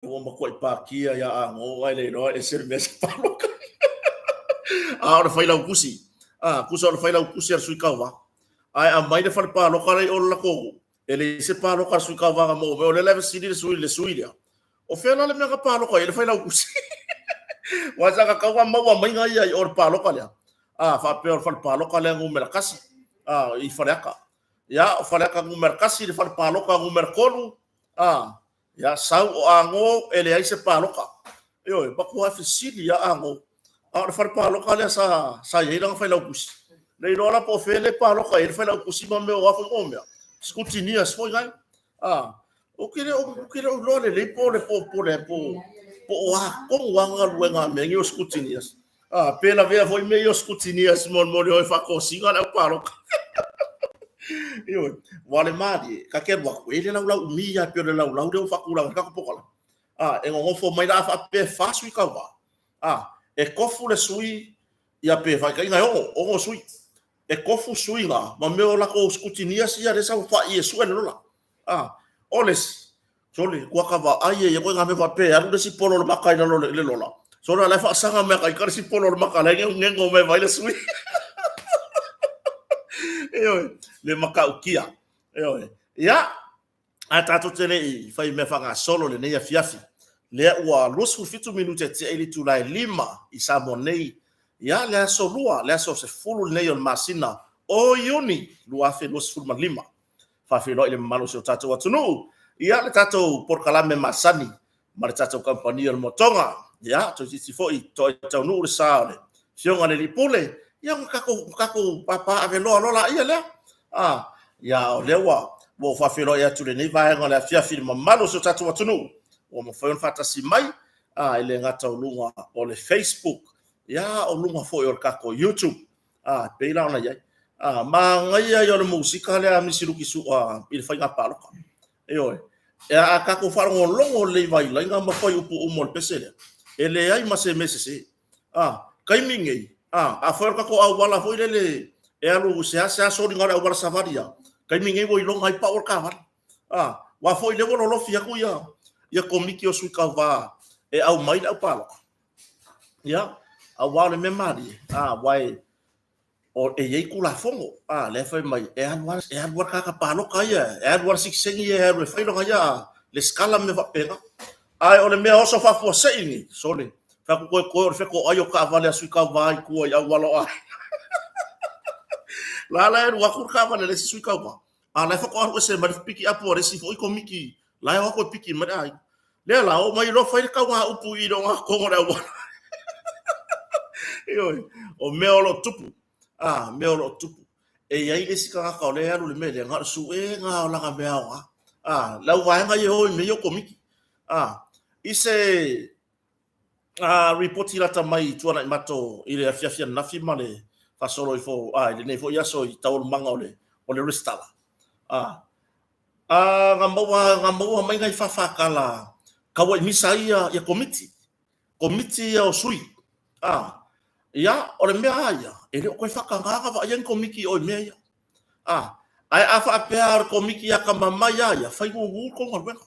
Ua matuai pakia ia Ago ae le iloa ese le mea sa paloka. A o le failautusi, a, tusa o le failautusi a le sui tauva. Ae aumai le fale paloka la i o le latou nuu, e leai se paloka a le sui tauva na maua mai. O lea la e fesili le sui i le sui lea, o fea la le mea na paloka ai le failautusi? Aua sa tatau ona maua mai ia i o i le paloka lea, a, faapea o le fale paloka lea numera 1, a, i Faleata. Ia, o Faleata numera 1, le fale paloka numera 3, a, Ia sau o Ago e leai se paloka. Ioe, matua fesili lava Ago. A o le fale paloka lea sa, sa i ai lana failautusi. Le iloa la po o fea le paloka i ai le failautusi ma mea o a foi mo mea. Scrutineers foi nai. Ah, ou te le o, ou te le o iloa lelei po o le po po le po po o a tonu lava galuega a mea nei o scrutineers. Ah, pe lavea foi mea ia o scrutineers mo mo le o e faatosina le au paloka. Ioe, ua le malie, ka te alu atu, e le laulau umi lava pei o le laulau lea ua faatulaga i le tatou polokalame. Ah, e nonofo mai la a faapea e fa sui tauva. Ah, e tofu le sui ia pe faitaina e ono, ono sui. E tofu sui na ma mea o latou scrutineers ia lea sa fai e sue le lola. Ah, o le isi, Sole, kua ka vaai e ia koe ngā mea faapea e alu le isi polo o le maka i lalo o le lola. Sole, la e faasaga mea ka ika le isi polo o le maka la e ngego mai vai le sui. Ioe, le matautia. Ioe. Ia, ae tatou te le i fai mea faagasolo lenei afiafi. Lea ua 27 minute tea i le itula e 5 i Samoa nei. Ia, le aso lua, le aso 10 lenei o le masina o Iuni 2025. Faafeiloai i le mamalu o si o tatou atunuu. Ia, le tatou polokalame masani ma le tatou kamupani o le Motoga. Ia, toeitiiti foi toa i taunuu le sa o le Afioga i le Alii Pule. Ia, ona tatou, tatou papa aveloa loa laia lea. Ah, ia, o lea ua, ua ou faafeiloai atu i lenei vaega o le afiafi i le mamalu o si o tatou atunuu. Ua mafai ona faatasi mai, ah, e le gata o luga o le Facebook, ia, o luga foi o le tatou YouTube. A, e pei la ona i ai. A, manaia ia o le musika lea a Misi Luki Su'a i le faiga palota. Ioe. E a, a tatou faalogologo lelei i vailaiga ma fuaiupu uma o le pese lea, e leai ma se mea sese. A, taimi nei, a, afai o le tatou auala foi lele e alu seasea soliga o le auala savali a, taimi nei ua iloga ai pau o le taavale. A, aua foi lea ua lolofi atu ia, ia komiti o sui tauva e aumai le au palota. Ia, aua o le mea malie, a, aua e, o, e i ai Tulafono, a, lea e fai mai, e alu lava, e alu lava le tagata palota ia, e alu lava le sitiseni ia e alu e fai lona ia resitala ma mea faapena. Ae o le mea oso faafuasei nei, sole, fai atu toe toe o le fetoai o taavale a sui tauva i tua i auala o aiga. La la e alu atu le taavale a le isi sui tauva, a la e faatoa alu ese mai le piki apu a le isi foi komiti, la e o atu e piki mai le aiga. Lea la, oo mai loa fai le tauga upu i le ogatotonu o le auala. Ioe, o mea o lo o tupu, a, mea o lo o tupu. E i ai le isi tagata o lea e alu i le mea lea, na o le suega o lana mea aoga. A, le au vaega ia e o i mea ia o komiti. A, i se a, ripoti lata mai i Tuanaimato i le afiafi ananafi ma le faasolo ifo, a, i lenei foi aso i taualumaga o le, o le resitala. A, A na maua, na maua mai nai fafakala tauai misa ai ia, ia komiti, komiti ia o sui. A, ia, o le mea lava ia, e le o toe faatagaga vaaia ni komiti i o i mea ia. A, ae a faapea o le komiti atamamai lava ia, fai gugu le tou galuega.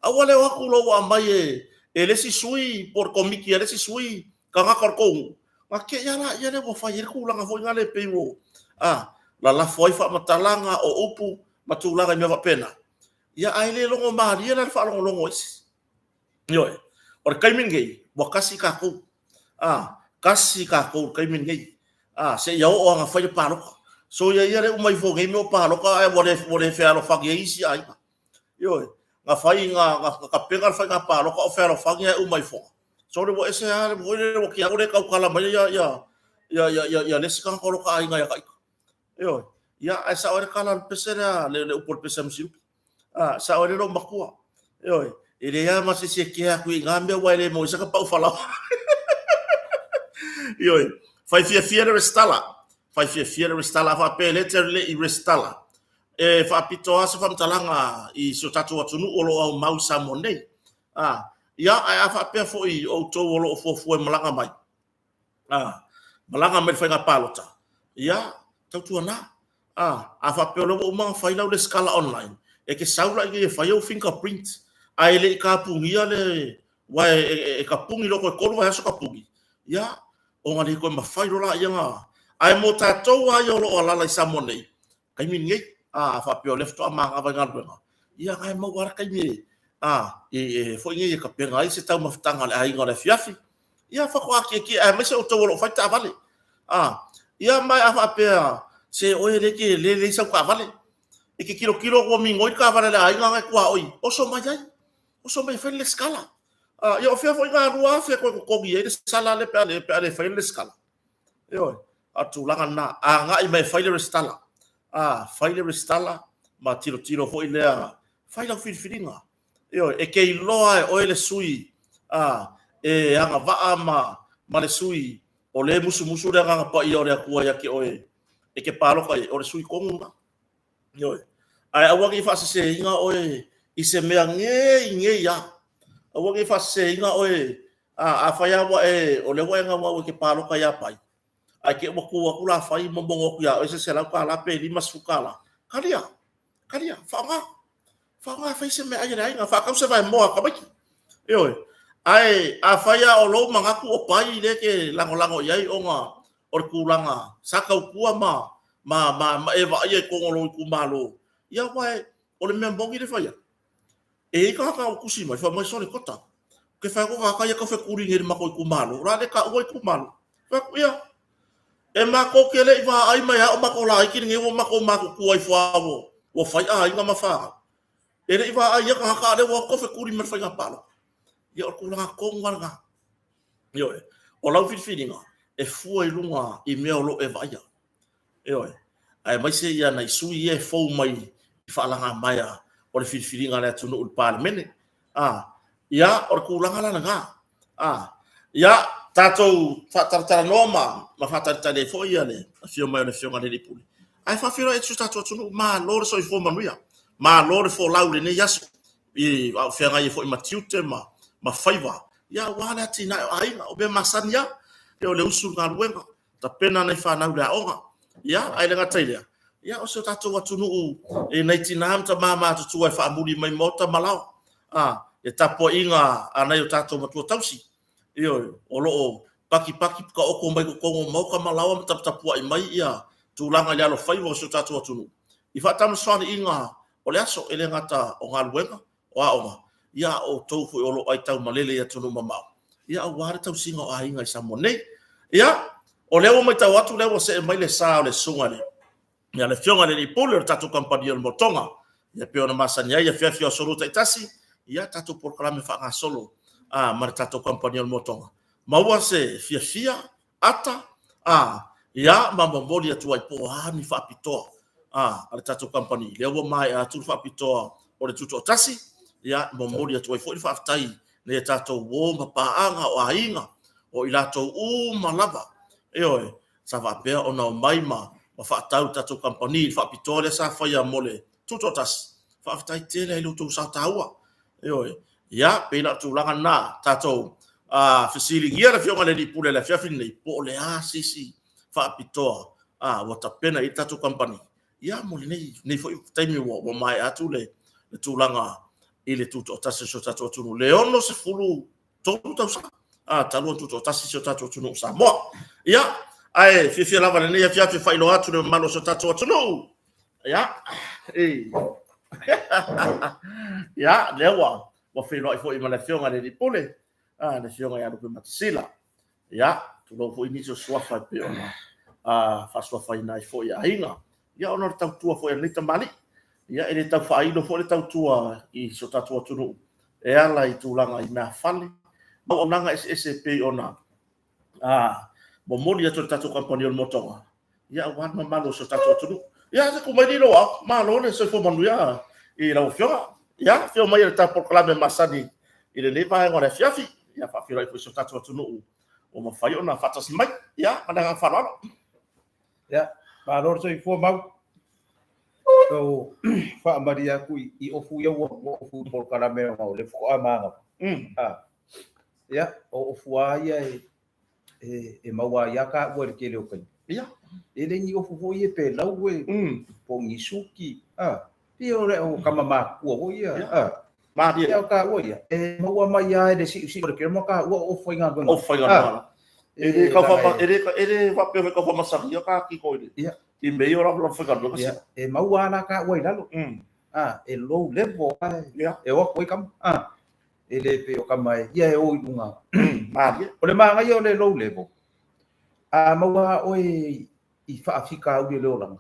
Aua le o atu loa ua aumai e, e le isi sui po o le komiti a le isi sui tagata o le tou nuu, ona te i lava laia lea ua fai ai le tulaga foi lea pei ua, a, lalafo ai faamatalaga o upu ma tulaga i mea faapena. Ia, ae le logo malie la le faalogologo a isi. Ioe. O le taimi lenei, ua tasi tatou. A, tasi tatou i le taimi lenei. A, seia oo lava ina fai le palota. Soia ia le uma ifo o nei mea o palota ae ua le, ua le fealofani ai isi aiga. Ioe. Na fai, na, na tapena le faiga palota o fealofani ae uma ifo. Sole ua ese lava foi lele ua ua le tautala mai ia, ia, ia, ia, ia, ia le isi tagata o lo ta aiga ia ita. Ioe. Ia, ae sao ai le tala a le pese lea, le, le upu a le pese a Misiluki. A, sao ai le loomatua. Ioe. E leai lava ma se isi e kea atu i ngā mea aua e le maua ai se ka pau falaoa. Ioe. Fai fiafia le resitala. Fai fiafia le resitala. A faapea e le te le i resitala, e faapito lava se faamatalaga i si o tatou atunuu o lo o aumau i Samoa nei. A, ia, ae a faapea foi o outou o lo o fuafua e malaga mai, a, malaga mai le faiga palota, ia, tautuana. A, a faapea o lea ua uma ona fai lau resitala online, e te sau la i inei e fai au fingerprint. Ae le i kapugia le, aua e kapuni loa toe 3 vaiaso kapuni, ia, ona le toe mafai loa lea ona... Ae mo tatou lava ia o lo o alaala i Samoa nei, taimi lenei, a faapea o lea faatoa manava i galuega, ia na e maua lava le taimi e foi nei e tapena ai se taumafataga a le aiga o le afiafi. Ia faatoa tietie, aemaise outou o lo o fai taavale. Ia ma a faapea, se oe lea e leai sau taavale, e te tilotilo ua migoi le taavale a le aiga na e tuaoi, oso mai ai, oso mai e fai le resitala. Ia o fea foi na $2,000 e toe totogi ai le sala lea pe a le faia le resitala? Ioe, a o le tulaga lena, agai mai e fai le resitala. Fai le resitala ma tilotilo foi lea, fai lau filifiliga. Ioe, e te iloa lava e oe le sui e agavaa ma le sui o lea e musumusu le Agaga Paia o le Atua ia te oe e te palota i ai, o le sui tonu lena. Ioe. Ae aua ne i faaseseina oe i se mea nei nei lava. Aua ne i faaseseina oe, afai lava ua e, o lea ua e naunau e te palota ia Pai, ae te i ua tu atu la Fai momono atu ia oe se $100 pe $50, talia, talia, faaaoga. Faaaoga e fai se meaai a le aiga, faatau se vaemoa a tamaiti. Ioe. Ae afai lava o lou manatu o Pai lea e te lagolago i ai ona o le tulaga sa tautua ma e vaaia i totonu o lou itumalo, ia aua o le mea moni lea e fai atu, e i ai tagata ua tusi mai, fai mai, sole Kota, ou te fai atu o tagata ia e taufetuli nei i le matou itumalo, o le a le taua itumalo. Fai atu, ia, e matou te le i vaai mai lava o matou laiti lenei ua matou matutua ifo lava ua fai aiga ma fanau. E le i vaai ia tagata a o lea ua o atu taufetuli mai i le faiga palota. Ia o le tulaga tonu lava lena. Ioe. O lau filifiliga, e fua i luga i mea o lo o e vaaia. Ioe. Aemaise ia nai sui ia e fou mai i faalagamaea o le filifiliga a le atunuu i le Palemene. Ia, o le tulaga la lena. Ia, tatou faatalatalanoa ma faatalitali ai foi le afio mai o le Afioga i le Alii Pule. Ae faafeiloai atu i si o tatou atunuu, malo le soifua manuia, malo le folau i lenei aso, a o feagai ai foi ma tiute ma faiva, ia aua le atinae o aiga, o mea masani lava, o le usu i le galuega, tapena nai fanau i le aoga. Ia, ae le gata i lea, ia o si o tatou atunuu i nai tina ma tama matutua e faamuli mai maota ma laoa, le tapuaiga a nai o tatou matua tausi, ioe, o lo o patipati taoto mai totonu o maota ma laoa ma taputapuai mai ia tulaga i le alofaiva o si o tatou atunuu i faatamasoaliiga o le aso, e le gata o galuega, o aoga, ia a o outou foi o lo o aitaumalele i atunuu mamao, ia aua le tausiga o aiga i Samoa nei. Ia, o lea ua matau atu o lea ua see mai le sa o le susuga i le ia le Afioga i le Alii Pule o le tatou kamupani o le Motoga, ia pei ona masani ai afiafi o aso Lua taitasi, ia tatou polokalame faagasolo ma le tatou kamupani o le Motoga. Maua se fiafia, ata, ia ma momoli atu ai po o a ni faapitoa a le tatou kamupani. Lea ua maea atu le faapitoa o le Tutoatasi, ia momoli atu ai foi le faafetai i a tatou uo ma paaga o aiga, o i latou uma lava, ioe, sa faapea ona omai ma faatau i le tatou kamupani i le faapitoa lea sa faia mo le Tutoatasi. Faafetai tele i lo outou sao taua. Ioe. Ia, pei la o le tulaga lena, tatou fesiligia le Afioga i le Alii Pule i le afiafi lenei, po o le a se isi faapitoa ua tapena i ai le tatou kamupani, ia mo lenei foi taimi ua maea atu le tulaga i le tutoatasi o si o tatou atunuu, le 63 tausaga talu ona tutoatasi si o tatou atunuu o Samoa. Ia, ae fiafia lava lenei afiafi e faailoa atu le mamalu o si o tatou atunuu. Ia, ia, lea ua feiloai foi ma le Afioga i le Alii Pule, le Afioga ia Lupe Matasila. Ia, tulou foi nisi o suafa e pei ona faasuafaina ai foi aiga. Ia, ona o le tautua foi a lenei tamalii. Ia, e le tau faailo foi le tautua i si o tatou atunuu e ala i tulaga i meafale, ma auaunaga eseese e pei ona momoli atu e le tatou kamupani o le Motoga, ia aua le mamalu o si o tatou atunuu. Ia, se tuu mai lilo au, malo le soifua manuia i lau Afioga. Ia, afio mai e le tatou polokalame masani i lenei vaega o le afiafi. Ia, faafeiloai foi i si o tatou atunuu ua mafai ona faatasi mai. Ia, ma le agaga faaaloalo. Ia, malo le soifua Mau. So, faamalie atu i ofu ia ua ofu i polokalame ona o lea faatoa manava. Ia, o ofu lava ia e maua ai lava taua i le tele o taimi. Ia. E le ni ofu foi ia pe lau e, po o ni suki. Pei o le o tama matutua foi ia. Malie. Ia o taua ia, e maua mai lava e le siusiu o le kelo ma taua o ofu faigaluega. Ofu faigaluega. E le kau wha, e le, e le whapea whai kau whamasangi o ka ki koe. Ia. I mei o rawa faigaluega si. E maua ala taua i lalo. Ah, e low level ai. Ia. E o aku ai kama. Ah. E le pe o kama e ia e o i lunga. Malie. O le maangaia o le low level. A maua oe i faafitauli o le olaga,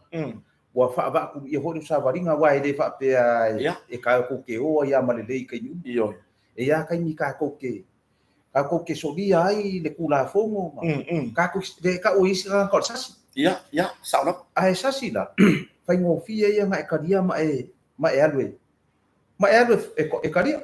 ua faavaakuluia foi le savaliga, aua e le faapea e tatou te o ai lava ma lelei i taimi uma. Ioe. E i ai lava taimi tatou te tatou te solia ai le Tulafono ma tatou le tau ai isi tagata o le sasi. Ia, ia, sao lava. Ae sasi la, faigofie ia ona e talia ma e ma e alu e ma e alu e talia.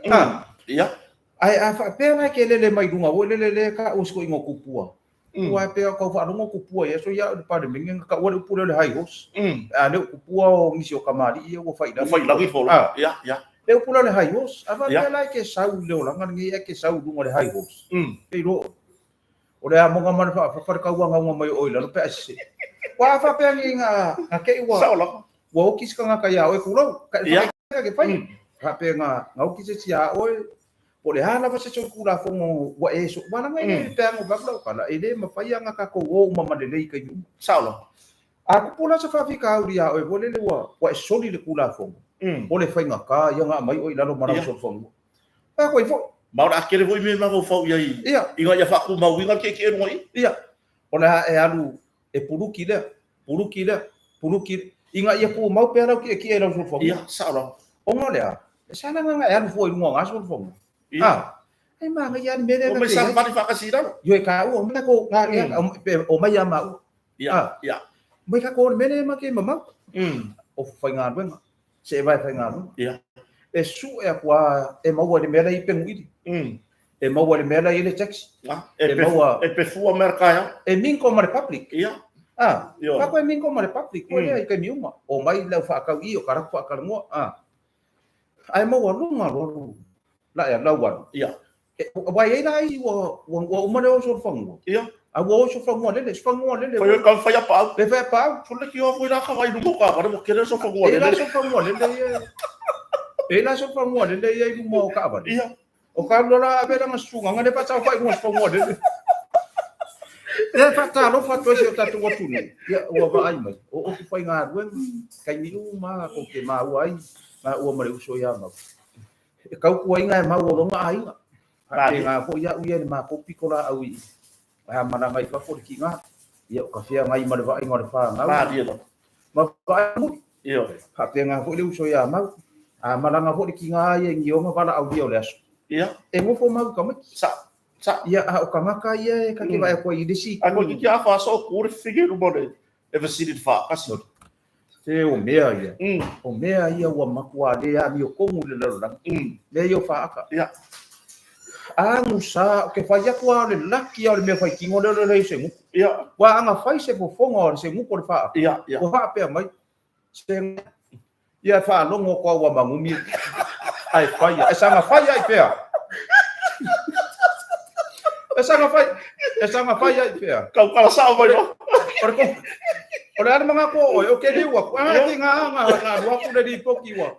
Ia. Ae a faapea la e te lele mai luga foi lele lea e taua si toeaina o Tupua, Aua e pei o tau faalogo kupua ia so ia o le Palemene na taua le upu lea o le high horse. A le o kupua o nisi o kamali'i ia ua fai i lagi. Ua fai i lagi fo. Ia, ia. Le upu lea o le high horse. A faapea la e te sau i le olaga lenei ae te sau i luga o le high horse. E iloa oe. O le amoga ma le faafafa le tauagauga mai o oe i lalo pe a e sese. Aua a faapea nei na te i ua Sao lava. Ua oki se tagata iā oe tulou. Ka e ke fai. Faapea na oki se isi iā oe. Po o le a lava se solitulafono ua e so, ua laga e le peaga o vaku lau tala, e le mafai lava ona tatou o uma ma lelei i taimi uma. Sao lava. A tupu la se faafitauli iā oe foi lele ua ua e soli le Tulafono, o le faigata ia ona aumai oe i lalo ma lau solofanua. Fai atu ai foi. Ma o le a tele foi mea e mafaufau i ai ina ia faatumauina le tietie luga i i. Ia. O le a e alu e puluki lea, puluki lea, puluki, ina ia tumau pea lau tietie i lau solofanua. Ia, sao lava. Ona o le a? E sa laga na e alu fua i luga o na solofanua. Ia. A, e manaia lava le mea lea na te i ai. Omai faatasi i lalo. Ioe, taua, omai tatou, omai ia maua. Ia, ia. Omai tatou o le mea lea ma te mamao. O faigaluega, se e vae faigaluega. Ia. E sue atu lava e maua i le mea la e i Penuili. E maua i le mea la e i ai le taxi. E maua. E pefua mea taeao. E mingle ma le public. Ia. A, tatou e mingle ma le public foi lea i taimi uma. Omai le au faatau i o ka latou faatalanoa. A. Ae maualuga loa la e lau alu. Ia. Aua e i ai la isi ua ua uma le oso o le fanua. Ia. A ua oso fanua lele, se fanua lele. Fai ka fai a paau. Le fai a paau. Fole ki o foi la ka vai lumo ka ka mo kele so fanua lele. E la so fanua lele ia. E la so fanua lele ia i luma o kaavale. Ia. O ka lola ave lana susuga nga le faatau i luga o se fanua lele. E faatalofa atu ai si o tatou atunuu. Ia, ua vaai mai. O oku faigaluega, taimi uma kou te maua ai, maua ma le uso ia mau. E tautuaina e mau o lona aiga. Faapena foi au ia i le matou pito laau i a malaga i fafo le tiga. Ia, o ka feagai ma le vaaiga o le fanau. Ma vaai muli. Faapena foi le uso ia mau. A malaga foi le tiga ia i Nioga valaaulia o le aso. E nofo mau i tamaiti. Sa. Ia, a o tagata ia e ta te vaai atu ai i le isi itu. Ai koe ki a wha so ku le fige luma le e vasili le whaakasi. Se o mea ia. O mea ia ua matua le amiotonu i le lalolagi. Mea ia o faaka. Ia. Agusa, ke fai atu lava o le laki o le mea faitino lea o le leai o se gutu. Ia. Ua aga fai se fofoga o se gutu o le faaka. Ia, ia. Ua faapea mai, se ia faalogo atu au ua magumi ae fai, e saga fai ai pea. E saga fai, e saga fai ai pea. Kau kala sao mai no. O le ko, o le a le manatu o oe, o ke liu aku, a te ngā ngā ngā lua aku le lipoki ua.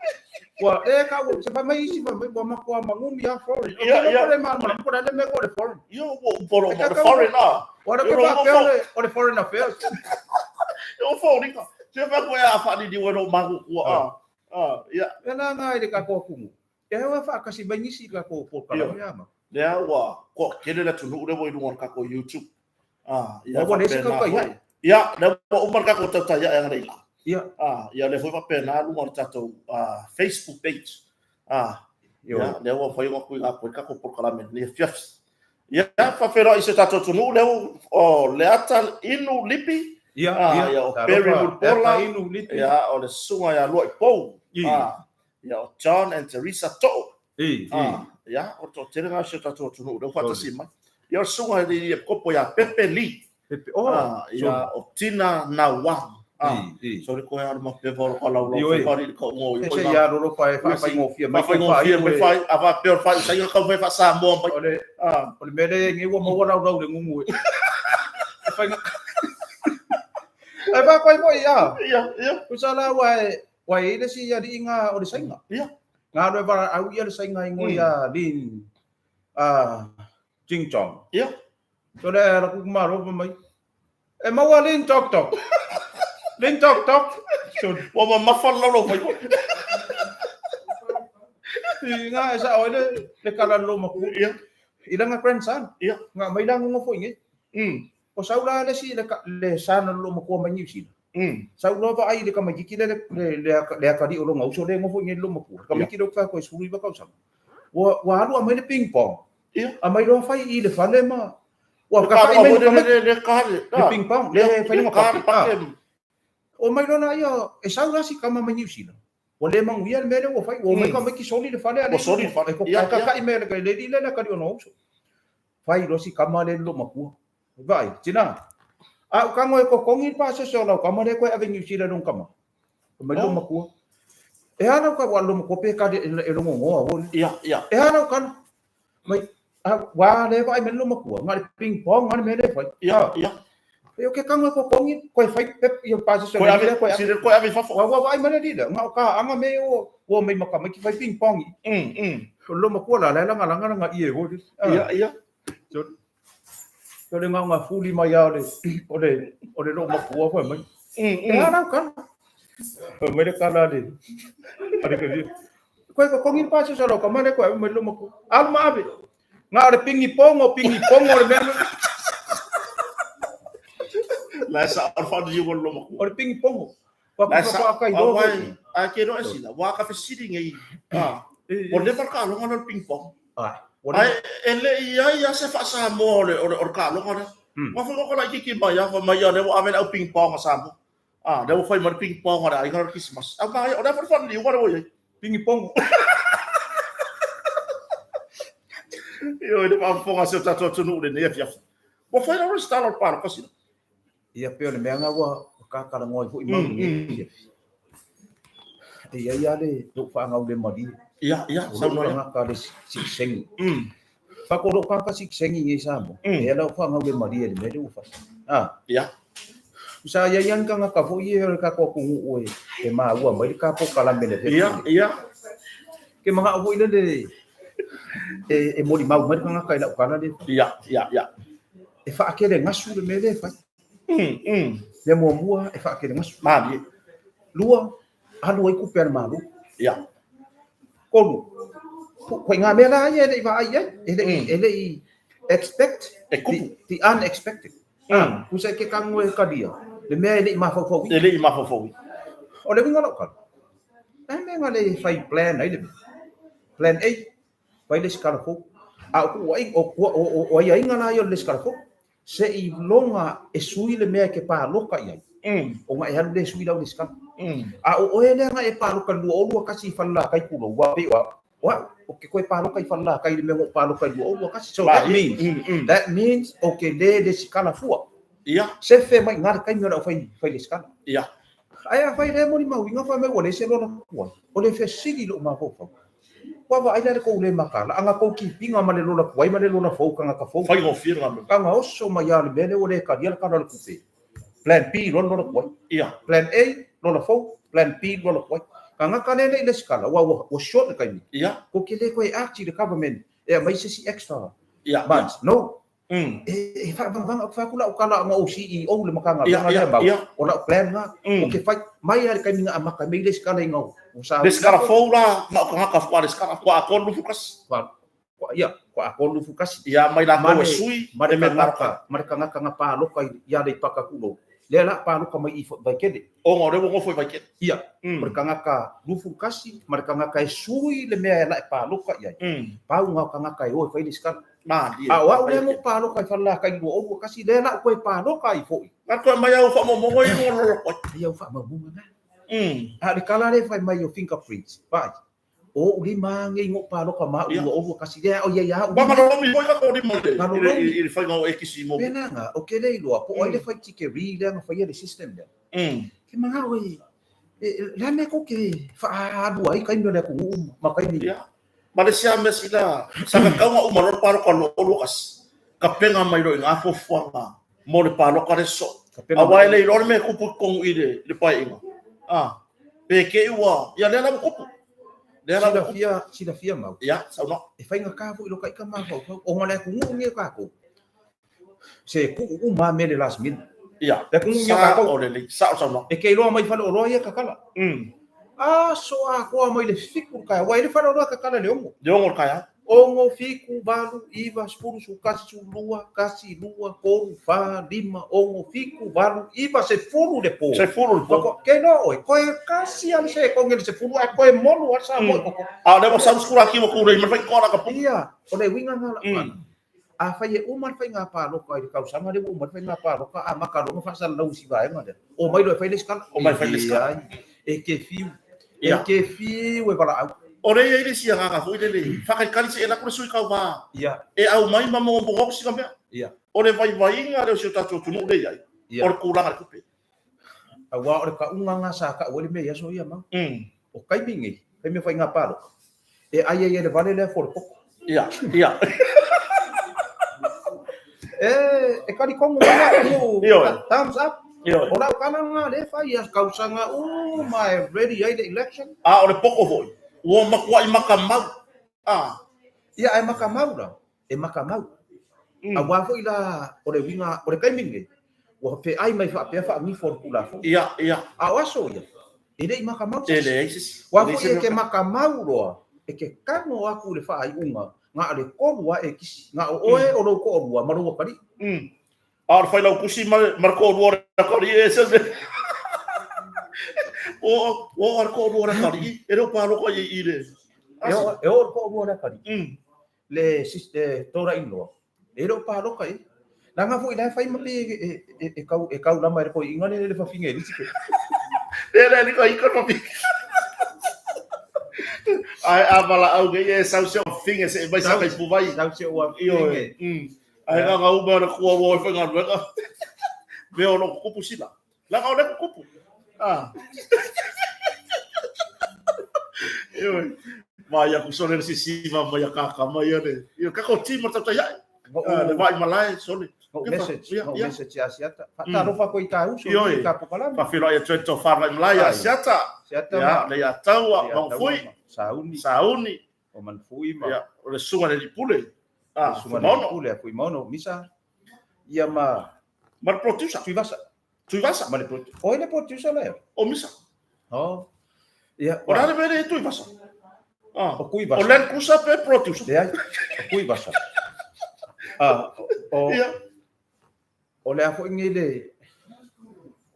Ua e ka ua, se fai mai isi fai mai, ua matua magumi a foreign. O Ia, ke ia. le mana, po le le mea o le foreign. Ia, ua upolo E mo le ka foreign a. Ua le Ia, ke ua faapea fo- o le foreign affairs. O fōringa. Se mea koe a whaanini ua no mahu kua. A, ia. E la ngā i le tatou atunuu. E au e faatasi mai nisi i le tatou polokalame a ma. Lea ua koa kele le atunuu lea ua i luga o le tatou YouTube. A, ia Ua leai se faapena tautai foi. ae. Ia, lea ua uma le tatou tautai ae analeila. Ia. A, ia lea foi faapena luga o le tatou Facebook page. A, ia, lea ua fai ona tuuina atu ai le tatou polokalame i lenei afiafi. Ia, faafeiloai i si o tatou atunuu lea ua, o Leata Inu Lipi. Ia, A, ia, ia, o talofa, Perry Mulipola. Leata Inu Lipi. Ia, o le susuga ia Luaipou. I. A, ia, o John and Teresa Too. I, i. A, ia, o le toatele lena o si o tatou atunuu lea ua faatasi mai. Ia, o le susuga i le epikopo ia Pepe Lee. Pepe, oh, A, ia, o Tina Nawang. A, i, i. sorry koe alu ma pepa o ka lau lau Ioe. whai i ka ungo i E se ia lolo fa e faafaigofie mai Faafaigofie mai fai a fa peo fai usai ka fai fa Samoa mai. O le A, o le mea lea nei ua maua lau lau le gugu e. E faiga. Ai fa koe foi ia. Ia, ia. Tusa la ua e ua i ai le isi aliiga o le Saina. Ia. Nga lo e vala au ia le sainga ingo ia Lin Jing Chong. Ia. So le ala ku malo pa mai. E maua Lin Tok Tok. Lin Tok Tok. So ua mamafa le laulau fai. I nga e sa oi le kala lo maku. Ia. I langa grandson. Ia. Nga mai la ngongo foi ngai. O sau la le si le sana lo makua mai New Zealand. Sau loa vaai le tamaititi lea le atalii o lona uso lea e nofo i inei i le loomatua. Le tamaititi lea ou te fai atu ai 19 tausaga. Ua alu aumai le ping pong. Aumai loa fai i le fale ma ua kaka'i mai le tamaiti. Le ping pong lea e fai luga pake. Omai loa laia, e sau la si tama mai Niu Sila. Ua le manuia le mea lea ua fai, ua omai tamaiti soli le fale a le e kaka'i mai e le alii lea le atalii o lona uso. Fai loa si tama lea i le loomatua. Vaai, tina, a ou tago e totogi le pasese o lau tama lea e toe ave i Niu Sila i lona tama. Fai mai le loomatua, E a lau tala, ua loomatua pe tali e logonoa foi. Ia, ia. E a lau tala? Mai, ua le vaai mai le loomatua, na o le ping pong lava le mea lea e fai. Ia, ia. E o ke tago e totogi, toe fai pep ia pasese o le alii lea toe ave. Toe ave i fafo. Ua vaai mai le alii lea, na o taaga mea ia ua omai ma tamaiti fai ping pong i. O le loomatua la, la e lagalaga lana ie foi lele. Ia, ia. O le gaoga fuli mai lava o le loomatua fai mai. E a lau tala? Fai mai le tala a le alii. Koe totogi le pasese o lau tama lea toe ave mai le loomatua. Alu ma ave. Na o le pingi pongo, pingi pongo le mea. La e sa o le whaanui o le loomatua. O le pingi pongo. La e sa, a wai, a ke no e sila, wā ka fesili ngei. Ua leva le taaloga lea o le ping pong. Ae e le i ai lava se faa-Samoa o le taaloga lea. Aua foi o ka laitiiti mai lava, fai mai, ia lea ua ave le au ping pong a Samoa. A, lea ua fai mai le ping pong a le aiga o le Kerisimasi. Au maia, o le a foi le faaniliuga lea ua i ai? Pingi pongo. Ioe, le faafofoga a si o tatou atunuu i lenei afiafi. Ua fai lava le resitala o le palota sina. Ia pei o le mea lena ua tatalanoa ai foi mau i lenei afiafi. E i ai lava le lou faagaulemalie. Ia, ia, O lou tagata le sitiseni. Faatoa lou tagata sitiseni i nei Samoa, e ala ou faagaulemalie i le mea lea ua fai. Ia. Sa i ai lava ni tagata foi ia o le tatou atunuu e maua mai le ta polokalame le Ia, ia. Ke manao foi lele e molimau mai le tagata i lau tala lea. Ia, ia, ia. E faakele gasu le mea lea e fai. Mea muamua e faakele gasu. Malie. Lua, alu ai tupe a le Malo. Ia. Tolu, koe ngā mea la ia e le i vaai ai, e le i expect e kupu. The unexpected. Kusa e ke kango e kalia, le mea e le i mafaufau. E le i mafaufau. O le uiga lau tala, e mea nga le fai plan ai le mea. Plan A, fai le isi kala fou. A o kuʻu ai, o aiaiga la ia o le isi kala fou, se i loga e sui le mea e ke pāloka i ai, ona e alu le sui lau le isi kala. A o oe lea na e pāloka i le 2021 i Falelatai tulou, ua pei o au, o au, o ke koe pāloka i Falelatai i le mea na ou pāloka i le 2021. So that means, that means o ke le le isi kala fua. Ia. Sefe mai i ngā le taimi o le au fai, fai le isi kala. Ia. Ae afai lea molimauina fai mai ua leai se lola tuai, o le fesili i lou mafaufau, ua vaai la le tou le mataala, a na tou kipiga ma le lola tuai ma le lola fou tagata fou. Faigofie lena mea. Taga oso mai lava le mea lea ua le talia le tala o le tupe. Plan B loa le lola tuai. Ia. Plan A, lola fou, Plan B, lola tuai. Tagata lea e le i lesitala, aua ua short le taimi. Ia. Tou te le toe ati i le government e aumai se isi extra Ia. months. No. E faavagavaga ou te fai atu lau tala ona ou CEO le Matagaluega lea mau, o lau plan lena, ou te fai mai lava i le taimi na amata ai mai le resitala ina ua sa. Resitala fou la, na o tagata faatoa resitala, faatoa atoa le 21. Ia, faatoa atoa le 21. Ia, mai latou e sui, ma le tagata, ma le tagata na paloka i Aleipata tulou, lea la paloka mai i Vaitele. Ona o lea ua nofo i Vaitele. Ia, o le tagata 21 ma le tagata e sui le mea e la e paloka i ai, pau na o tagata e o e fai le resitala. Malie. A o au lea na ou paloka i Falelatai i 2021, lea la ou toe paloka ai foi. Na toe aumai au faamaumauga ia i luga o le lolo ai. Ia au faamaumauga na. A o le tala lea e fai mai o fingerprints, vaai, o ou lima lava nei na ou paloka ma au i 2021, lea o i ai lava au lima. Ua galolomi foi tatou lima i le faiga o ekisi mo. Pēlā na, o ke le iloa, po o ai le fai tikeri lea na faia le system lea. Ke manao e, le a mea kou ke faaalu ai taimi o le atunuu ma taimi. Ia. Ma le isi lava mea sila, sa kakauga uma loa le paloka 2021, kapega mai loa i ngā fuafuaga mo le paloka le soo. Aua e le iloa le mea e tupu i totonu i le paeaiga. A, pe te i ua, ia lea la ua tupu. Lea la Silafia, silafia mau. Ia, saunoa. E faigata foi i lo taita mafaufau, ona o le atunuu lenei o tatou, se tuu uma lava mea i le last minute. Ia, Le atunuu lenei o tatou, sao lelei, sao saunoa. E te iloa mai faleoloa ia tatala. Aso atoa mai le 7 i le taeao, aua e le faleoloa e tatala i le 6. Le 6 i le taeao. 6, 7, 8, 9, 10, 11, 12, 1, 2, 3, 4, 5, 6, 7, 8, 9, 10 le po. 10 le po. Ke iloa ʻoe, toe kasi lava le sekone i le 10 ae toe molu lava le Samoa i totonu. A o lea ua sau le sikulaki ua tulei mai le faitotoa la ka pu. Ia, o le uiga lena o lau tala. Afai e uma le faiga palota i le tausaga lea ua uma ai le faiga palota, amata loa ona faasalalau i si vaega lea, omai loa e fai le isi tala. Omai e fai le isi tala. Leai, e te fiu, e te fiu e valaau. O lea e i ai le isi agaga foi lele, faatalitali se i alu atu le sui tauva Ia. e aumai ma mogomogo atu sina mea. Ia. O le vaivaiga lea o si o tatou atunuu lea e i ai, Ia. o le tulaga i le tupe. Aua o le tauga lena sa tau ai le mea i aso ia mau. O taimi nei, taimi o faiga palota, e ai ai e le vale lea fua o le koko. Ia, ia. E, e talitonu mai le atunuu, Ioe. thumbs up. Ioe. O lau tala lena lea e fai ia tausaga uma e ready ai le election. A o le poko foi, ua matuai matamau. A. Ia, ae matamau la, e matamau. Aua foi la, o le uiga, o le taimi lenei, ua feai mai faapea faanifo o le Tulafono. Ia, ia. A o aso ia, e le i matamau se E isi. leai se isi. Aua foi e te matamau loa, e te tago atu i le faaiuga, na o le tolu lava e kisi, na o oe, o lou toalua ma lou atalii. A o le failautusi ma le toalua o le atalii e ese le Ua oo lava le toalua o le atalii, e le o palota i i le... E oo le toalua o le atalii. Le brother-in-law, e le o palota i ai. Leaga foi la e fai ma pei e taulama e le toeaina lea le fafine e lisi pe. Lea le alika ika fafine. Ae a valaau nei e sau se fafine se e mai sa kai puvai. Sau se ua fafine. Ae nga nga uma na kua ua faigaluega. Mea o lo kukupu sila. Leaga o lea kukupu. Ah. Ioe. Mai aku sole le sisiva mai a kaka mai le. Ia kako team o tautai ai. Le vai malae sole. No message, no message ia Asiata. Faatalofa koe i ta uso i ta pokalame. Faafeiloai atu ai le tofa vai malae ia Asiata. Asiata. Ia, le ia taua, Manufui. Sauni. Sauni. O Manufui ma. Ia, o le susuga i le Pule. Ah, susuga i le Pule, Fuimaono, Misa. Ia ma Ma le producer. Tuivasa. Tuivasa. Ma le producer. O ai le producer lea? O Misa. Oh. Ia. O le a le mea lea e Tuivasa? Ah. O Tuivasa. O Land Cruiser pe producer? Leai, o Tuivasa. Ah, o Ia. O le a foi nei le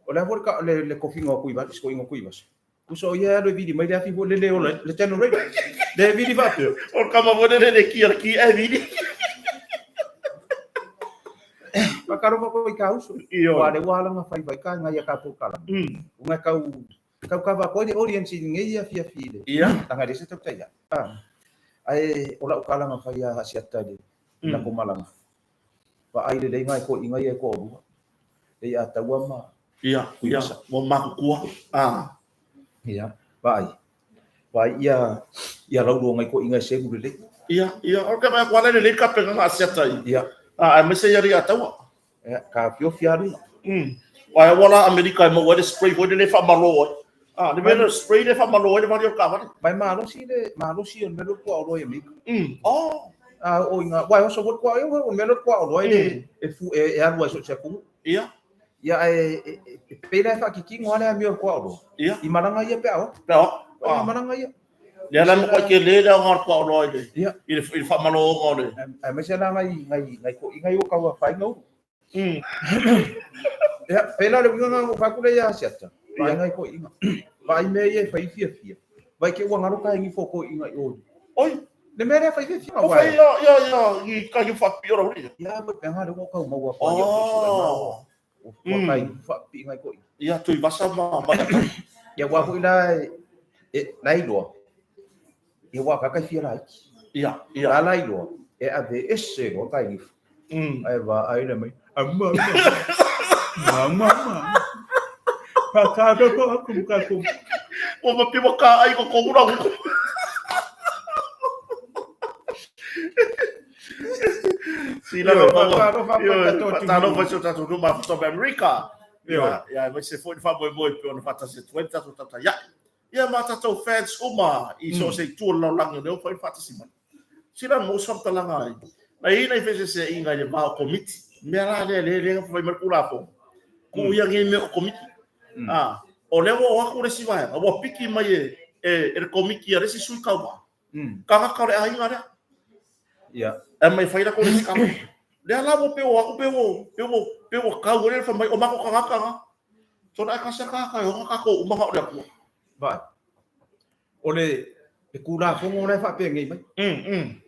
o le a foi le le kofiga o Tuivasa, sikoiga o Tuivasa. Uso o ia e alu e vili mai le afi foi lele ola le generator. Le vili faapea. O le kama foi lele le kia le kia e vili. Whakarofa koe i ka uso. Ioe. Ua le ua alanga whai whai ka ngai a ka pōkala. Unga kau, kau kava koe le audience i ngei a fia fi le. Ia. Tanga le se tau tai a. Ae o lau kalanga whai a hasiata le. La ko malanga. Wa ai le lei ngai ko ingai e ko orua. Lei a taua ma. Ia, ia, ua makukua. Ah. Ia, wa ai. Wa ai ia, ia raurua ngai ko ingai selu le lei. Ia, ia, o ke mai ko le lei ka penga nga asiata i. Ia. Ah, ai mese ia ri a taua. Ia, ka fiofi alu. Ai wala Amerika e mau ai le spray foi le fa malo ai. Ah, le mea le spray le fa malo ai le vari o ka vale. Mai malosi le malosi o le mea kua o loa i Amerika. Oh. Ah, o inga, wai oso foi kua o le mea kua o loa e e fu e alu ai so se atunuu. Ia. Ia e e pei la e faakikino lava le amio o le kua o loa. Ia. I malaga ia pe a o. Pe a o. I malaga ia. Lea la makuai tele le aoga o le kua o loa i le Ia. i le i le faamalooga o le. Aemaise la ngai ngai ngai toʻiga ia ua tau afaina ulu. Ia, pei la le uiga lena na ou fai atu lea ia Asiata. Vaai ngai toʻiga. Vaai mea ia e fai fiafia. Vaai ke ua galo ka e nifo o toʻiga i o. Oi. Le mea lea e fai fiafia. O fai ia ia ia i kai faapipii o la uli. Ia, ma le mea lea ua tau maua atu ai ia Oh. Ua kai faapipii ngai toʻiga. Ia, Tuivasa ma ma. Ia, aua foi la e la iloa. Ia ua ka kai fia laiti. Ia, ia. La la iloa e ave ese loa kai nifo. Ai va ai le mai. Ama ama. Ama ama. Pa ka ka ko aku ka ko. O ma piwa ka ai ko ko ura ko. Sila Ioe, ma faatalofa atu i tatou atunuu. Faatalofa i si o tatou nuu mafuta mai Amerika. Ioe. Ia, ia, aemaise foi le faamoemoe e pei ona faatasi atu ai le tatou tautaia'i. Ia ma tatou fans uma i so o se itu o le lalolagi o lea ua mafai ona faatasi mai. Sila mo se faamatalaga ai. Na i ai nai feeseeseaiga i le va o Komiti. Mea la lea lea lea fai mai le Tulafono. Tuu ia nei mea o Komiti. Ah, o lea ua o atu le isi vaega, ua piki mai e e le Komiti a le isi sui tauva. Tagata o le aiga lea. Ia. E mai fai latou le isi. Lea la ua pe o atu pe ua pe ua pe ua tau ai le fai mai o matou tagata na. Sona e tasi a tagata e ona tatou uma na o le Atua. Vai. O le le Tulafono la e faapenei mai.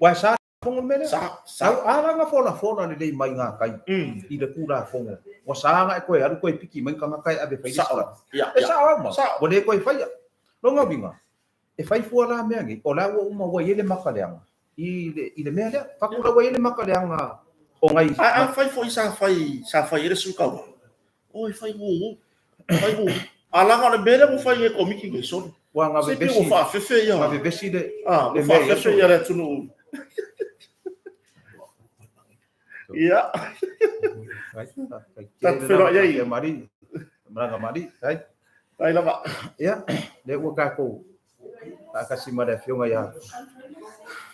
Ua e sa fono le mea lea. Sa, sa. Au a la na folafola lelei mai ngā kai i le Tulafono. Ua sa na e koe alu koe piki mai tagata e ave fai le Sao. sala. Ia, E ia. sao au ma. Sao. Ua le koe faia. Longa uiga, e fai fua la mea nei, o la ua uma ua i ai le makaleaga i le, i le mea lea. Faku la ua i ai le makaleaga o ngai. A, a fai foi sa fai, sa fai ai le sui tauva. Oi, fai gugu. Fai gugu. A laga o le mea lea ua fai e Komiti nei sole. Ua na Se pe vevesi, ua faafefe ia. na vevesi le, Ah, ua le mea ia faafefe sole. ia le atunuu. Ia. Tatou feiloai ai. Mari, malaga mari, ai. Ai lava. Ia, lea ua tatou faatasi ma le afioga ia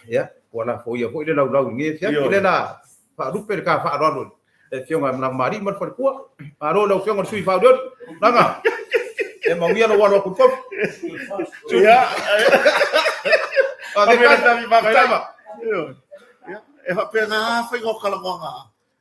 ia ua lafoia foi le laulau i lenei afiafi. Ioe. O le la faalupe le ta faaaloalo i le afioga ia Malaga Mari ma le faletua. Malo i lau afioga i le sui faaolioli. Malaga, e manuia lou alo atu i le kofi. Ia. Faafetai. Faafetai. Faafetai lava. Ioe. Ia, e faapena faiga o talanoaga.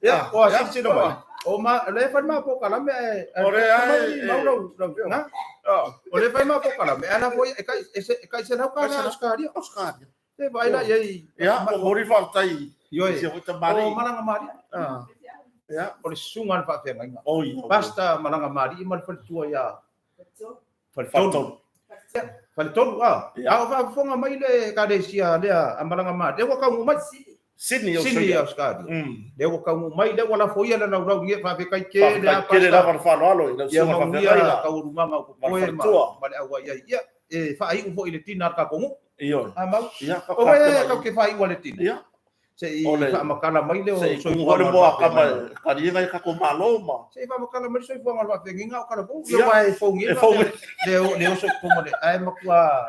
Ia, ua Ia, silasila mai. O ma, o lea e fai ma polokalame ae O lea mai e- mau lau lau na. Ah, O lea e fai ma polokalame ae la foi e kai e se e kai selau ka na Australia. Australia. E vaai la i ai. Ia, ua momoli faafetai. Ioe. I si ou tamali. O Malaga Mari. Ah. Ia. O le susuga a le faafeagaiga. Oi. Pasta Malaga Mari ma le faletua ia Faletolu. Faletolu. Faletolu, ah. Ia. A o faafofoga mai le ekalesia lea a Malaga Mari. Lea ua taunuu mai. Sydney, Sydney, Australia. Australia. Lea ua taunuu mai, lea ua lafoia le laulau i faafetai tele Faafetai a tele Pasta. lava le faaaloalo i lau Ia susuga manuia faafeagaiga. taualumaga o Ma le popoe ma faletua. ma le auai ai. Ia, e faaiu foi i le tina a le tatou nuu. Ioe. A mau. Ia, O oe tau te faaiu a le tina. Ia. Se i O le- faamatala mai le o Se i kumu soifuaga hore o le moa kama faafeagaiga. kariega i kako malo ma. Se i faamatala mai le soifuaga o le faafeagaiga o kalafou. Ia. Ia ua e fogi E fogi. Le o le oso tonu le ae matua.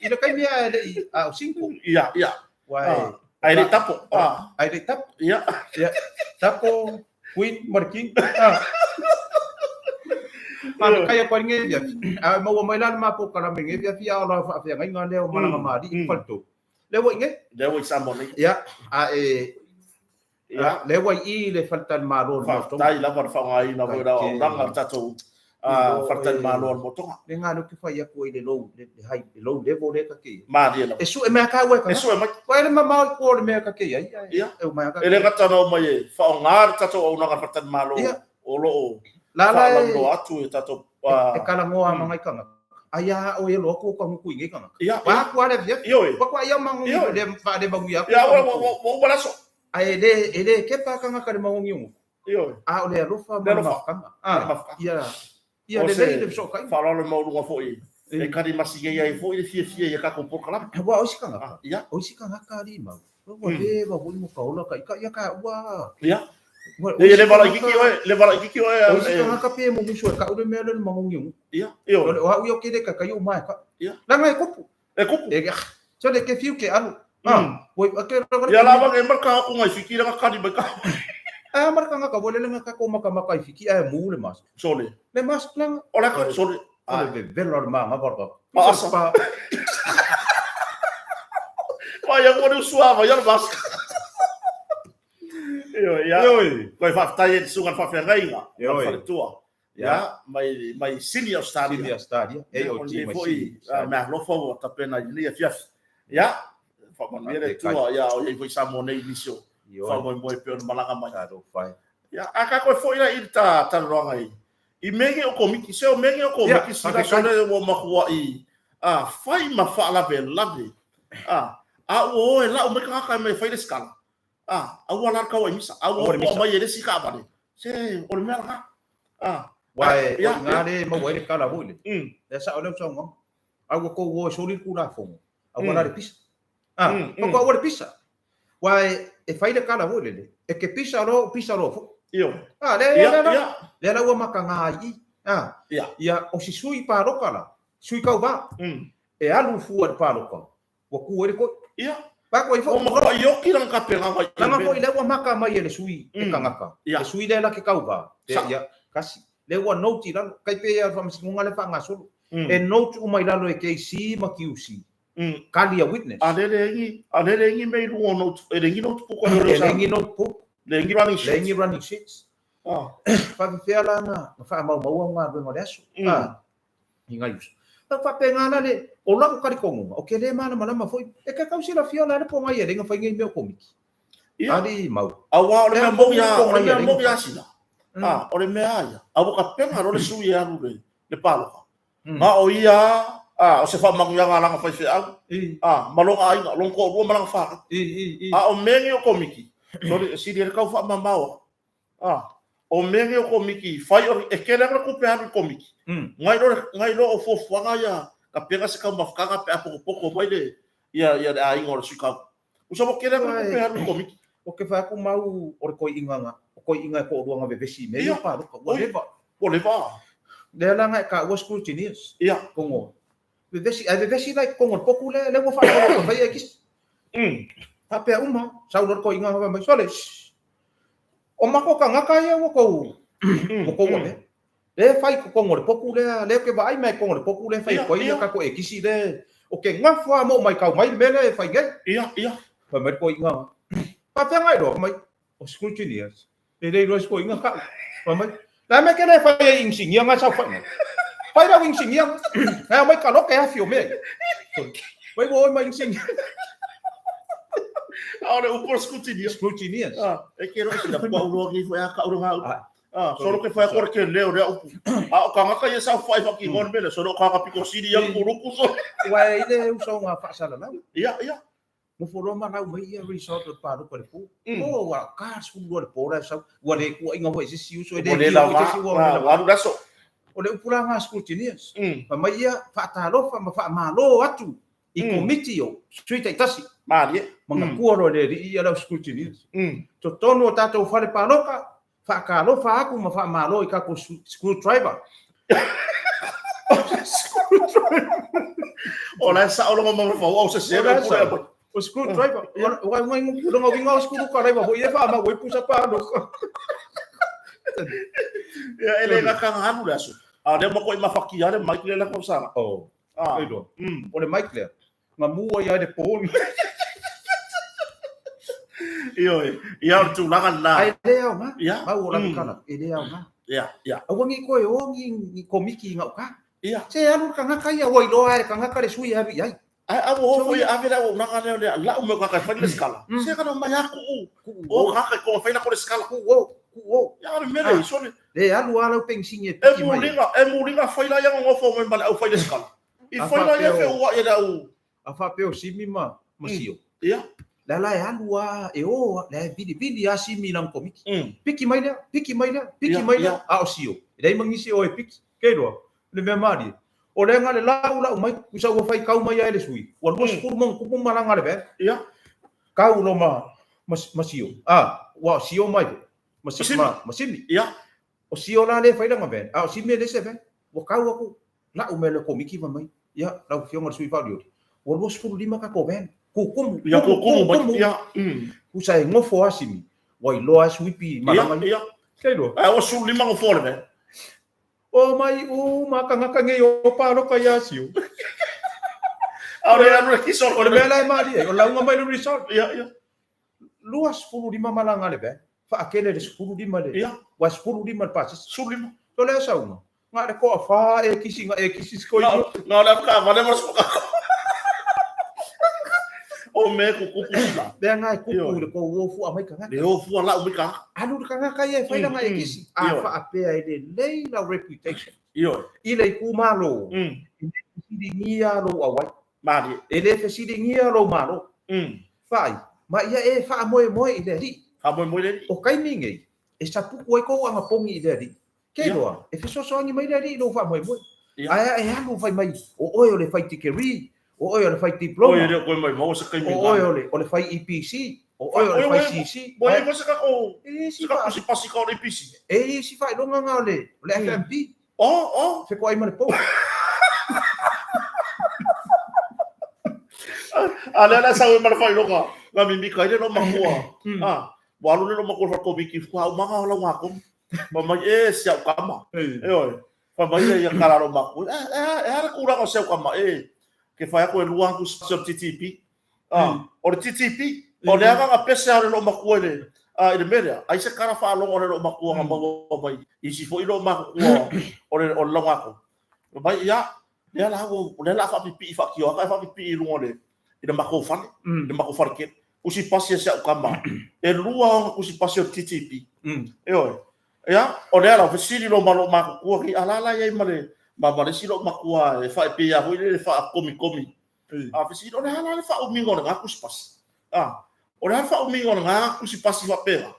I le taimi ae le i a o cinco. Ia, ia. Ua e Ai le tapo. Ah, ai le tapo. ia. Ia. Tapo Queen ma le King. Ah. Faafetai atu ai lenei afiafi. A maua mai la le matou kalame i lenei afiafi a o la faafeagaiga lea o Malaga Mali i Faletolu. Lea ua i nei. Lea ua i Samoa nei. Ia, a e Ia. lea ua i i le faletalimalo o le Motoga. Faafetai lava le faaaogaina foi o le auaunaga a le tatou faletalimalo o le Motoga. Le gā lea ou te fai atu ai le low, le high, le low level lea ta te i ai. Malie lava. E sue mai a tāua e E tagata. sue mai. Ua e le mamao i tua o le mea ta te i ai. Ia. E mai a E le gata na o mai e faaaoga le tatou auaunaga a le faletalimalo Ia. o lo o La la e faalauiloa atu e tatou e kalanoa ma ngai tagata. Ai a o e loa ku ka nguku i ngai tagata. Ia. Wa ku ale fia. Ioe. Wa ku ai ma ngongi le fa le mangu ia. Ia ua ua ua ua laso. Ai le e le ke pa kanga ka le mangongi ungu. Ioe. A o le alofa ma Le alofa. mafukanga. Ah, Mafukanga. ia ia O le se lei le fesootaiga. Faaaloalo maualuga foi e kari masigi ai foi le fiafia i a tatou polokalame. Ua o isi tagata. Ah, ia. O isi tagata alii mau. Ua le va foi mo ka ola ka ika ia ka ua. Ia. Ua- Le le vala ikiki oe, le vala ikiki oe. O isi tagata pe mo musu e kau le mea le mangongi ungu. Ia, ioe. O le o au ia o ke le ka kai o mai ka. Ia. Langa e kupu. E kupu. E so le ke fiu ke alu. Ah, oi ake ra Ia lava ke marka aku ngai fiki langa kari mai ka. A marka nga ka wole langa ka ko maka maka i fiki a mu le mas. Sole. Le mas langa. O la ka sole. O le vevelo le manga varka. Pa asa. Pa Pa ia ngone usuava ia le mas. Ioe, ia. Ioe. Koe faafetai e le susuga i le faafeagaiga. Ioe. Faletua. Ia, mai mai Sydney Australia. Sydney Australia. E o ti mai foi Sydney. mea alofa ua tapena i lenei afiafi. Ia, faamanuia le Atua ia o iai foi Samoa nei i nisi o faamoemoe e pei ona malaga mai. Talofa. Ia, a tatou e foi la i le ta talanoaga i i mea nei o Komiti. Se o mea nei o Komiti sila sole ua makua'i a fai ma faalavelave. A, a ua o e lau mai tagata e mai e fai le sikala. A, aua la le tau ai misa. A ua o mai e le isi taavale. Se o le mea lena. A, Ua e, ia, o i ngā le maua ai le kala foi le. Lea sao lea o saunoaga. A ua tou o e soli le Tulafono, aua la le pisa. A, faatoa aua le pisa. Ua e, e fai le kala foi lele, e ke pisa loa, pisa loa foi. Ioe. A, lea, Ia, lea, lea, ia. lea la ua mataga ai i i. A, Ia. ia, o si sui paloka la, Sui kauvā. E alu fua i le palota, ua ku ai le koi. Ia. Ba ko ifo. Ua matua ioki lana tapenaga i Langa foi lea ua maka mai e le sui e tagata. Le sui lea la ke kauvā. Ia, kasi. Lea ua note i lalo. Kai pei lava o le faamasinoga lea e faagasolo. E note uma i lalo e KC ma QC. Kali a witness. A le leai a le leai ni mea i luga o note, e leai ni notebook a E leai ni notebook. Leai ni running sheets. Leai ni running sheets. Faafefea la na faamaumaua galuega o le aso. I ngai uso. Tau faapena la le, o lau talitonuga, o ke le malamalama foi, e ke tau silafia la le pogai e le fai nei mea o komiti. Ia. Ali mau. Aua o le mea moni a, o le mea moni a sina. A, o le mea a ia. A ua tapena loa le sui e alu le, le paloka. Ma o ia a, o se faamanuiaga a lana faifeau. A, ma lona aiga, lona toalua ma lana fanau. A o mea nei o komiti, sorry, e sili ai le tau faamamao atu. A, o mea nei o komiti, fai o, e tele atu le tupe alu i komiti. Nai lo, nai lo o fuafuaga ia, tapena se taumafataga pe a potopoto mai le, ia, ia le aiga o le sui kau. Usa ua tele atu le tupe alu i komiti. O ke fai atu mau o le koiʻiga na, o koiʻiga e toʻalua na vevesi i mea ia o paloka, ua leva. Ua leva. Lea la na e taua scrutineers. Ia. Kogo. Vevesi, ae vevesi la i totonu o le potu lea, lea ua faalogologo mai e kisi. Faapea uma, sau loa le koiʻiga fai mai, sole, shh. O matou tagata ia ua tou, ua tou avea. Lea e fai i totonu o le potu lea, lea ou te vaai mai i totonu o le potu lea e fai atu ai ia tatou ekisi lea, o ke gafa lava ma ou matau mai le mea lea e fai nei. Ia, ia. Fai mai le toeaina, faapefea na iloa? Fai mai, o scrutineers, e le iloa e se toeaina ka'u. Fai mai, le a mea ke le fai ai inisinia na e saofai nei? Fai lau inisinia, na e aumai kaloke afi o mea ia. Fai ua oi ma inisinia. A o le upu o le scrutineers. Scrutineers. E ke loa sila pua uloa nei foi a ka'u le gau. Ah, solo ke whai kore ke leo rea upu. A o kangaka ia sau whai whaki hon mele, solo o kanga piko siri ia kuruku so. Ua e ile uso ngā whaasalalau. Ia, ia. Mo fo ma lau mai ia result o pa lupa le pu. O ua ka sulu le po la sau. Ua le kua inga hoi sisi uso e le le la va. Wa lu laso. O le upu la ngā scrutineers. Ma mai ia whaatalofa ma whaamalo atu i komiti o sui taitasi. Malie. Ma ngā kua roa le rii ia lau scrutineers. Totonu o tātou whare pāloka, whaakalofa aku ma whaamalo i kako screwdriver. Screwdriver. O la sa o longa ma fa o se se le pule. O screwdriver. O wa ngai longa winga o screwdriver ho ie fa ma we pusa pa no. Ia ele ga ka halu le aso. A le mo ko i mafaki ale mai le la ko sala. Oh. Ah. O le mic lea. Nga mua ia le pō. Ioe, ia o le tulaga lena. Ae le aoga. Ia. Mau o lana kala, e le aoga. Ia, ia. Aua ne i koe o ni, ni komiki i gauta. Ia. Se alu le tagata ia, ua iloa lava e le tagata le sui e alu i ai. Ae a ua o foi e ave le auaunaga lea o le lau mea o tagata e fai le lesitala. Se kana mai lava tuu o tagata i kona fai lako lesitala. Tuu o, tuu o. Ia o le mea lea, sole. Le alu lava lau penisini e piki mai. E muliga, e muliga fai la ia nonofo mai ma le au fai lesitala. I fai la ia feuai e le au. A faapea o Simi ma, ma Sio. Ia. Lea la e alu a, e o, lea e vilivili a Simi i lana komiti. Piki mai lea, piki mai lea, piki mai lea, a o Sio. E leai ma nisi o e piki. Ke iloa, le mea malie. O lea na le lau lau mai, usa ua fai kau mai ai e le sui. Ua 20 ma ona tupu malaga a le van. Ia. Kau lo ma, ma, ma Sio. A, ua Sio mai foi. Ma, ma, ma Simi. Ia. O Sio la lea e fai lana van. A o Simi e leai se van. Ua kau aku, lau mea le komiti fai mai, ia, lau Afioga i le Sui Faaolioli, ua 25 tatou van, kukumu, Ia, kukumu mai, ia. Usa e nofo lava Simi, ua iloa e suipi malaga ia. Ia, ia. Kei loa. Ae ua 15 nofo o le van. O mai uma tagata nei o paloka ia Sio. A o le alu le kiso. O le mea la e malie ai, o lauga mai le resort. Ia, ia. 25 malaga a le van, faatele le 15 le, Ia. ua 15 le pasese. 15. O le a sauga? Na le koa fa e kisi nga e kisi sko i. Na le ka vale mas ka. O me ku kupu sila. Mea nga e kupu le ko o fua mai ka. Le o fua lau mai ka. Alu le kangaka ia e whai langa e kisi. A whaapea e le lei lau reputation. Ioe. I le itumalo. E le fesiligia lou auai. Malie. E le fesiligia lou malo. Whaai. Ma ia e whaamoemoe i le alii. Whaamoemoe i le alii. O kaimi nei, e sapuku ai kou agapogi i le alii. Ke iloa, e fesoasoani mai le Alii i lou faamoemoe. Ae e alu fai mai, o oe o le fai tikeri, o oe o le fai diploma, Oi e leo koe mai maua se kaimi o oe o le, o le fai EPC, o oe o le fai CC. Ua i ai foi se kako, E isi se kako pasipasi ka o le EPC. E i isi faailoga nga o le, o le FMP. Oh, oh. Fekoai ma le pou. A lea la sau e ma le faailoga na mimika ai le loomatua. A, ua alu le loomatua i le falekomiti, faatoa aumaga o lau gatogi. Fai mai, e, si au tama. Ioe. Fai mai ia tala a loomatua, e a le tulaga o si au tama, e, ke fai atu e lua atu si o le TTP. A, o le TTP, o le aga na pese a le loomatua i le, i le mea lea, ai se tala faalogo a le loomatua na maua mai isi foi loomatutua o le laugatogi. Fai mai, ia, lea la ua, o lea la a faapipii faatioata ae faapipii i luga o le, i le matou fale, i le matou fale tele. Tusi pasi a si au tama, e lua ona tusi pasi o le TTP. Ioe. Ia, o lea la, fesili loa ma loomatutua nei, a la la i ai ma le, ma le isi loomatua e pei lava foi lele faakomikomi. A fesili, o le a la le faaumiga o lena tusi pasi? A, o le a le faaumiga o lena tusi pasi faapena?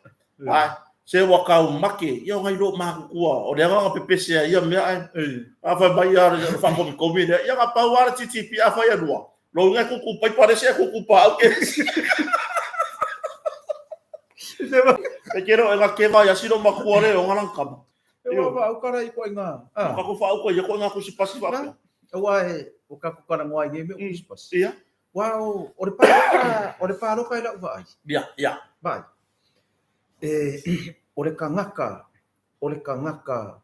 Ai, se ua tau make, ia o nai loomatutua, o le agaga pepese ai ia mea ae. A fai mai ia le faakomikomi lea, ia na pau lava le TTP, afai e lua, lou uiga e tutu paipa le isi ae tutu paau ke isi. E ke ro e nga keva ia si loomatua le o nga lang kama. E ua faauka la i koe ngā. Ah. Ka ko faauka ia koe ngā kusi pasi faapea. Aua e o ka ku kala ngoa i nei mea o kusi pasi. Ia. Wa o o le pāloka, o le pāloka e lau vaai. Ia, ia. Vai. E o le kangaka, o le kangaka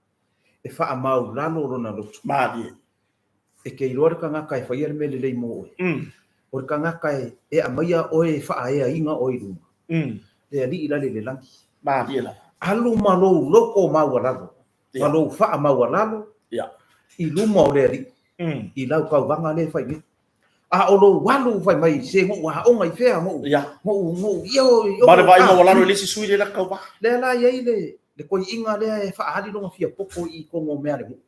e whaamau lalo lona lotu. Mārie. E ke iloa le kangaka e whaia le mea lelei mō oe. O le kangaka e e amaia oe e whaaea inga oe i lunga. Le alii lale le langi. Mārie lava. Alu ma lou loko maualalo. Ma lou faamaualalo. I luma o le alii. I lau tauvaga lea e fai nei. A o lou alu fai mai se go'u aoga i fea go'u. Go'u go'u ia o Ma le vaai maualalo i le isi sui lea la tauvaga. Lea la i ai le le koi'iga lea e faaali lona fia poto i tonu o mea a le nuu.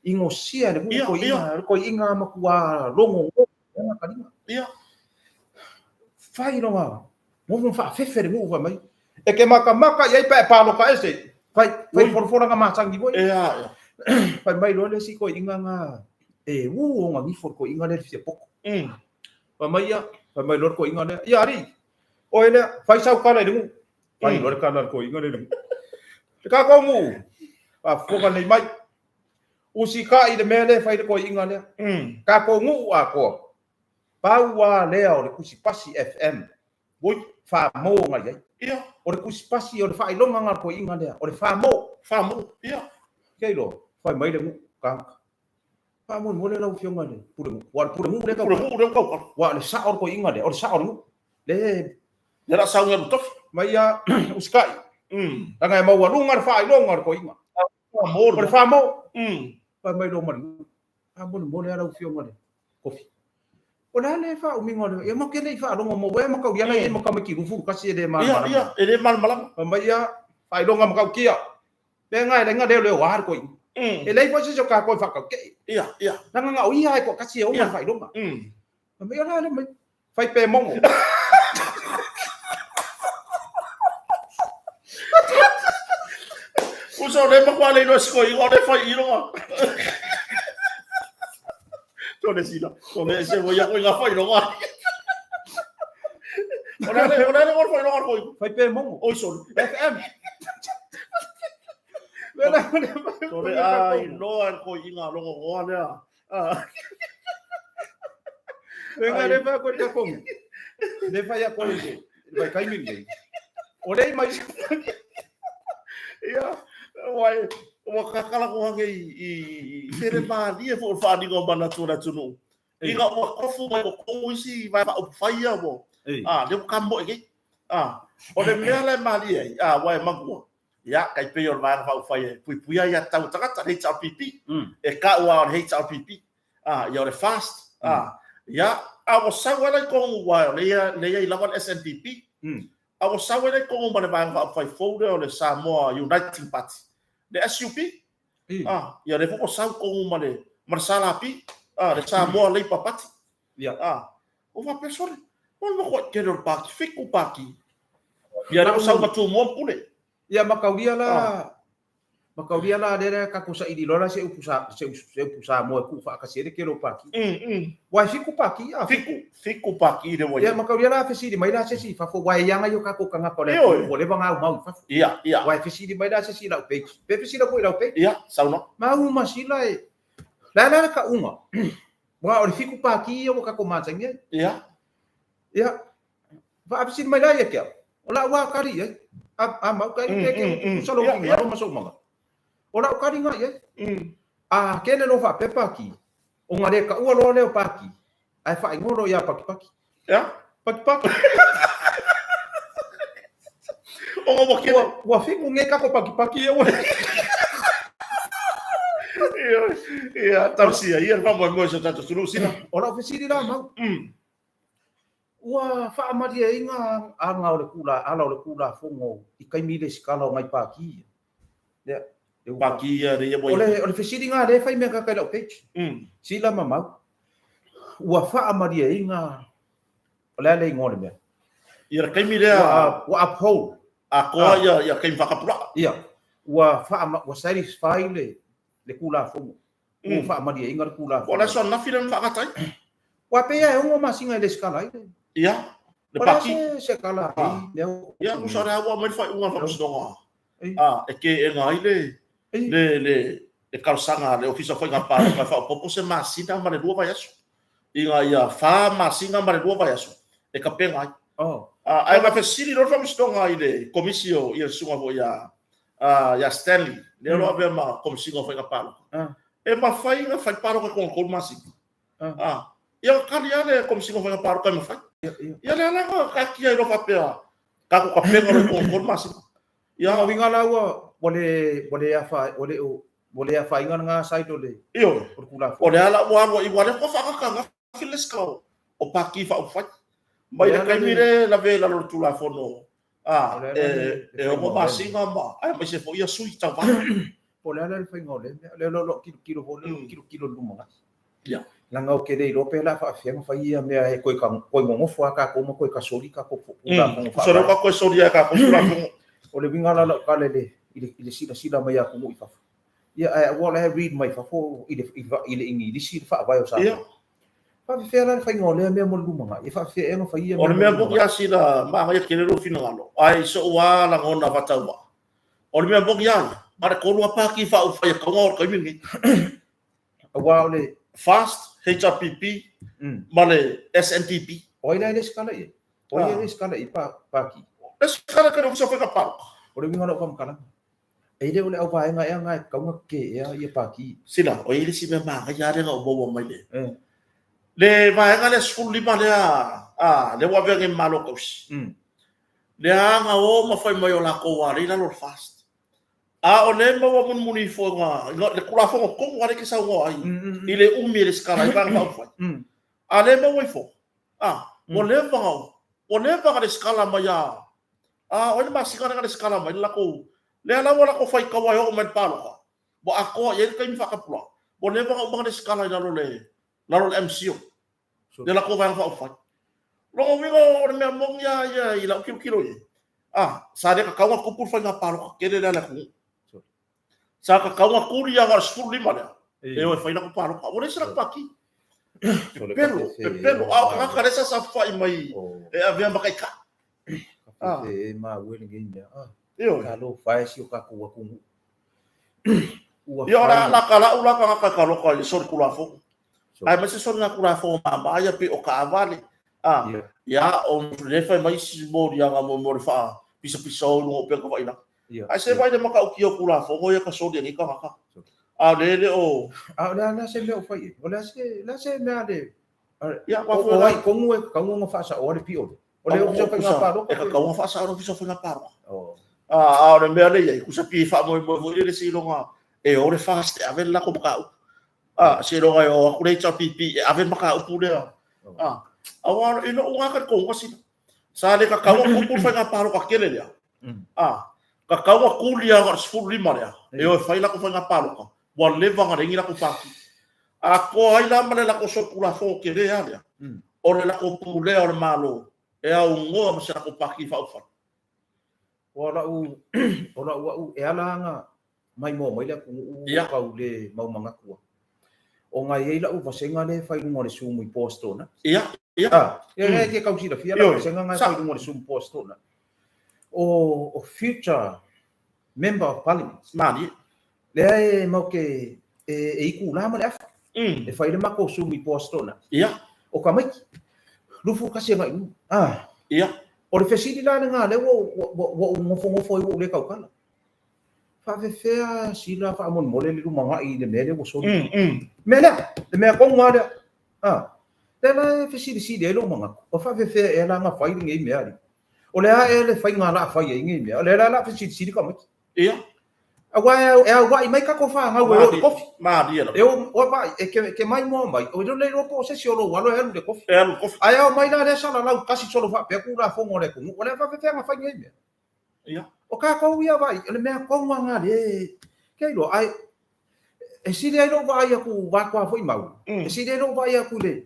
I gosia e le nuu koi'iga, le koi'iga matua logo ga kaliga. Fai lona nofo ma faafefe le nuu fai mai. E ke makamaka i ai pe a e paloka ese. Fai fai folafolaga masani foi. Fai mai loa le isi koi'iga ga e u ona gifo le koi'iga lea i le fia poto. Fai mai ia, fai mai loa le koi'iga lea, ia alii, oe lea, fai sau tala i le nuu. Fai loa le tala a le toeaina lea i le nuu. Le tatou nuu, faafofoga lelei mai. Usitai i le mea lea e fai le toeaina lea. Tatou nuu atoa, pau lava lea o le tusipasi FM, oi, famo na i ai. O le tusipasi, o le faailoga na a le toeaina lea, o le famo. Famo, ia. Ke iloa, fai mai le nuu, tagata. Faamolemole lau Afioga i le Pulenuu, aua o le Pulenuu lea e tautala. Pulenuu lea e tautala. Aua o le sao o le toeaina lea, o le sao o le nuu. Le. Lea la sau i tofi. Mai ia usitai. Leaga e maualuga le faailoga o le toeaina. Famo. O le famo. Fai mai loa ma le nuu. Faamolemole lava lau Afioga i le Kofi. O le a le faaumiga o le... Ia ma ke le i faalogo mo ea ma kau iala ia ma tamaiti 21 e le malamalama. Ia, ia, e le malamalama. Fai mai ia, faailoga matautia. Le nga e lenga leo leo a le koiga. E leai foi se isi o tatou e faatautee. Ia, ia. Leaga na o ia e toatasi e ona le faailoga. Fai mai, o le a le mai? Fai pe mongo. Uso le matua le iloa si koiga o le fai iloga. Tole sila. Tole se mo ia koiga fai iloga. O le o le o le fai iloga koi. Fai pe mongo. Oi sole. FM. Tole ai loa le koiga logo goa lea. Le nga le fa ko ka kong. Le fa ya ko le. Vai kai mi nei. O le mai. Ia, wai, ua kakala ko hange i i le malie fo o faalinga o manatu o le atunuu. Ina ua tofu mai o kou isi vae faaupufai ia mo. A, lea ua kamoe nei. A, o le mea la e malie ai, a, ua e manatua, ia, tai pei o le vaega faaupufai e puipuia ai aiatatau a tagata, le HRPP. E kau lava o le HRPP. A, ia o le FAST. A, ia, a ua sau ai la i totonu, aua o lea e i ai lava le SNPP. A ua sau ai la i totonu ma le vaega faaupufai fou lea o le Samoa Uniting Party, le SUP. A, ia lea foi ua sau i totonu ma le ma le SLP, a, le Samoa Labour Party. A, ua faapea, sole, o le makuai tele o le pati, 7 pati. Ia lea ua sau ma Tumua ma Pule. Ia mataulia la, mataulia la lea tatou saili loa la se upu sa, se, se upu Samoa e tuufaatasi ai le tele o pati. Ua e 7 pati, a? 7, 7 pati lea ua i ai. Ia mataulia la fesili mai la se isi i fafo, aua e i aga ia o tatou tagata o le atunuu ua leva ona aumau i fafo. Ia, ia. Aua e fesili mai la se isi i lau page. Pe fesili atu i lau page. Ia, saunoa. Mau ma sila e, le a la le tauga? Aua o le 7 pati ia ua tatou masani ai. Ia. Ia, faafesili mai la ia te au, o lau lava kali i ai. A mau ka i ke tutusa lou finagalo ma sou manatu. O lau kaliga i ai. A kele loa faapea Paki, ona le taua loa lea o Paki, ae faaigoa loa ia Pakipaki. Ia. Pakipaki. Ona ua kele. Ua fiku nei kako Pakipaki ia ua. Ia, tausia ia le faamoemoe o si o tatou atunuu sina. O lau fesili la mau. Ua faamalieina aga o le kula, ala o le Tulafono i taimi lesitala o nai pākī ia. Lea, le upa. Pākī ia le ia O le, o le fesili na lea e fai mea kaka i lau page. Sila ma mau. Ua faamalieina, o le a le igoa o le mea? Ia le taimi lea. Ua uphold. Atoa ia, ia taimi faatapulaa. Ia. Ua faa, ua satisfy le, le Tulafono. Ua faamalieina le Tulafono. O le aso ananafi lea na faagata ai. Ua pei lava e ono masina e lesitala ai le. Ia, le paki. O le a se tala a mea o. Ia, tusa o lea ua aumai le faaiuga a le Faamasinoga e teena ai le le le talosaga a le Ofisa o Faiga Palota e faaopoopo se masina ma le 2 vaiaso ina ia 4 masina ma le 2 vaiaso e tapena ai. Ae na fesili loa le Faamasinoga i le Komisi o ia le susuga foi ia ia Stanley, lea o lo o avea ma Komesina o Faiga Palota, e mafai ona fai palota i totonu o le 3 masina. Ia na tali lava le Komesina o Faiga Palota e mafai. Ia lea la na taatia ai loa faapea, tatou tapena loa i totonu o le 3 masina. Ia o uiga la ua le ua le afa ua le ua le afaina lena side o le Ioe. o le Tulafono. O lea la ua alu ai, aua o lea faatoa faagata ananafi le lesitala o Pati Faaupufai. Mai le taimi lea e lavea i lalo o le Tulafono e 6 masina ma aemaise foi ia sui tauva. Po o le a la le faiga o lea mea, o lea o lo o tilotilo foi, o lo o tilotilo i le lumanai. Ia. Leaga ou te le iloa pe o le a faafefea ona fai ia mea e toe nonofo lava tatou ma toe tasoli tatou Tulafono Faavae. Tusa o lea ua toe solia e tatou Tulafono. O le uiga la o lau tala i le silasila mai a atunuu i fafo, ia ae aua o la e read mai fafo i le Igilisi le Faavae o Samoa. Faafefea la le faiga o lea mea mo le lumanai? E faafefea ea ona fai ia mea? O le mea moni lava sina manaia tele lou finagalo, ae i sou lava lagona faatauvaa, o le mea moni lava ia, na o le 3 lava Pati Faaupufai e tatau ona o i le taimi lenei. Aua o le FAST, HRPP ma le SNDP. O ai la e lesitala i ai? O ai e lesitala i Pati? Lesitala i le Ofisa o Faiga Palota. O le uiga o lau faamatalaga, e le o le auvaega ea na e tatau ona tetee ea ia Pati? Sila, o i ai le isi mea manaia lea na ou maua mai le le vaega lea 15 lea, lea ua avea nei ma Malo Tausi. Lea na o ma fai mai o latou lava lea i lalo o le FAST. A o lea e maua mulimuli ifo i le Tulafono tonu lava lea e te saunoa ai i le umi e lesitala ai Vaega Faaupufai. A o lea e maua ifo, ua leva ona, ua leva ona lesitala mai a, a o ai le masina lea na lesitala mai le latou, lea la ua latou faitau lava e oo mai i le palota, ua atoa i ai le taimi faatapulaa, ua leva ona uma ona lesitala i lalo o le, lalo o le MCIL, le latou Vaega Faaupufai. Lona uiga o le mea moni lava ia i lau tilotilo i ai, sa le tatau ona tupu le faiga palota tele lea a le atunuu. Sa tatau ona tuli lava na o le 15 lea, e o e fai latou palota. Ua leai se latou pati. Pepelo, pepelo. A o tagata lea sa saofafai mai e avea ma taitai. E maua lenei mea. Ioe. Talofa e si o tatou atunuu. Ia o la ka lau la tagata e taloka i le solitulafono. Aemaise soligatulafono mama ia pei o taavale. Ia, o lea fai mai isi moliaga mo le faapisapisao i luga o upega tafailagi. Ae se vaai i le matautia o Tulafono ia ka soli e nei tagata. A o lea e le o... A o le a la se mea o fai ai? O le a se, le a se mea a le... Ia, o ai tonu e tatau ona faasaoa le pio lea? O le Ofisa o Faiga Palota? E tatau ona faasaoa le Ofisa o Faiga Palota. A o le mea lea e i ai, tusa pei e faamoemoe foi lele seiloga e o le FAST e ave le latou mataupu. Seiloga e o atu le HRPP e ave le mataupu lea. Aua i lou lava talitonuga sina, sa le tatau ona tupu le faiga palota tele lea. Tatau ona tuli lava na o le 15 lea e o e fai latou faiga palota, ua leva ona leai ni latou pati. Atoa ai la ma le latou solitulafono tele lava lea, o le latou pulea o le Malo e aunoa ma se latou pati faaupufai. O lau, o lau au, e ala ona maimoa mai le atunuu tau le mau manatu ai. Ona e i ai lau vasega lea e fai i luga o le Zoom i po Aso Toonai. Ia, ia. Ia, e te tau silafia lau vasega na e fai i luga o le Zoom po Aso Toonai. O future Member of Parliament. Malie. Lea e mau ke e itulā ma le afa. E fai le matou Zoom i po Aso Toonai. Ia. O tamaiti. 21 agai i luga. A. Ia. O le fesili la lena lea ua ua ou nofonofo ai ua ou le tautala. Faafefea sila faamolemole le lumanai i le mea lea ua soli. Mea lea, le mea tonu lava lea. A. Lea la e fesilisili ai lou manatu, o faafefea ea la na fai lenei mea alii? O le a ea le faiga la fai ai nei mea? O lea la la fesilisili tamaiti. Ia. Aua e auai mai tatou fanau e o i le kofi. Malie lava. E o, o vai, e ke, ke mai moa mai, o le iloa po o se isi o lou alo e alu i le kofi. E alu i le kofi. Ae ao mai la lea salalau tasi solo faapea Tulafono a le atunuu. O le a faafefea ona fai nei mea? Ia. O tatou ia vai, o le mea tonu lava lena lea e iloa. Ae e sili ai lou vaai atu vatoa foi mau, e sili ai lou vaai atu i le,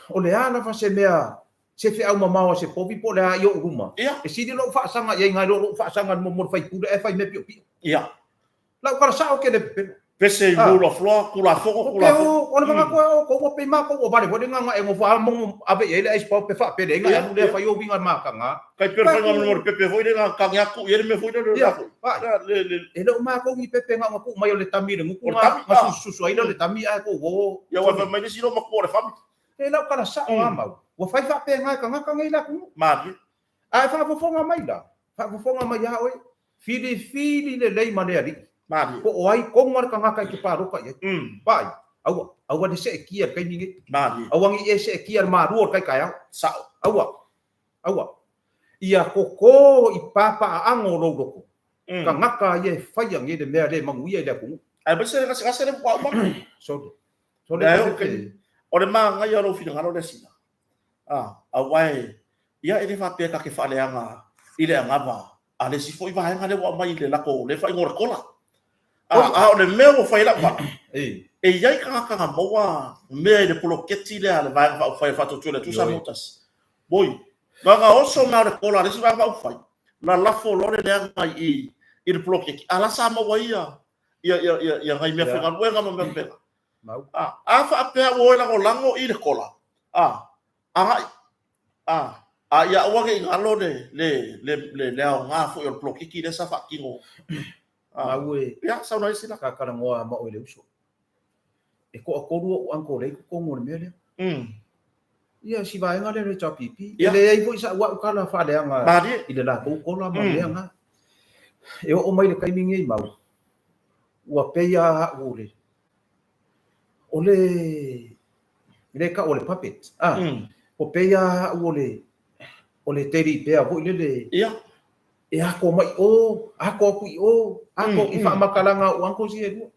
o le a lava se mea se feau mamao a se povi po o le a i ou luma, e sili lou faasaga i ai nai lo lou faasaga i le mo le faipule ae fai mea piopio. Ia. Lau tala sao ke le pepelo. Pese i rule of law, Tulafono, Tulafono. O le manatu o kou ua pei matou ua vale foi le gagae nofo a mo ave i ai le ice pau pe faapele ai na alu lea fai o uiga mataga. Tai pei o le faiga mo le pepe foi lea na tagi atu i ai le mea foi lea. Ia, e le o matou ni pepe na ona tuu mai o le tami i le gutu na sususu ai lea o le tami ae tou o. Ia ua fai mai le isi lou matua o le family. E lau tala sao lava mau, ua fai faapena e tagata nei le atunuu. Malie. Ae faafofoga mai la, faafofoga mai ia oe, filifili lelei ma le alii. Malie. Po o ai tonu lava le tagata e te palota i ai. Vaai, aua, aua le seetia i le taimi nei. Malie. Aua ne i e seetia i le malua o le tai taeao. Sao. Aua, aua. Ia koko i papaaano o lou loto, tagata ia e faia nei le mea le manuia i le atunuu. Aemaise le gasegase lea faatoa uma atu. Sole. O le manaia o lou finagalo lea sina, aua e, ia e le faapea ta te faaleaga i le anava a le isi foi vaega lea ua aumai i le latou lea faaigoa o le kola. A o le mea ua fai ai lau vala, e i ai tagata na maua mea i le poloketi lea a le Vaega Faaupufai o le Faatuatua i le Atua Samoa Tasi. Oi, na ona oso mai o le kola a le isi Vaega Faaupufai, lalafo loa le leaga i i le poloketi, a la sa maua ai ia nai mea faigaluega ma mea faapena. Mau. A, a faapea ua o e lagolago i le kola, a, agai, a, a ia aua ne i galo le, le, le, le, le aoga foi o le polokiki lea sa faatino. A, Mau e, ia, saunoa ai sina. Sa talanoa ma oe le uso. E toatolu ou uncle lea i totonu o le mea lea. Ia, si vaega lea o le HRPP. E leai foi sa'u a'u tala faaleaga i le latou kola ma mea na. E oo mai le taimi nei mau, ua pei lava a'u o le, o le, le tau o le puppet, a, ua pei lava a'u o le, o le teddy bear foi lele. Ia. E ato mai i o, ato atu i o, ato i faamatalaga a ou uncles ia e lua.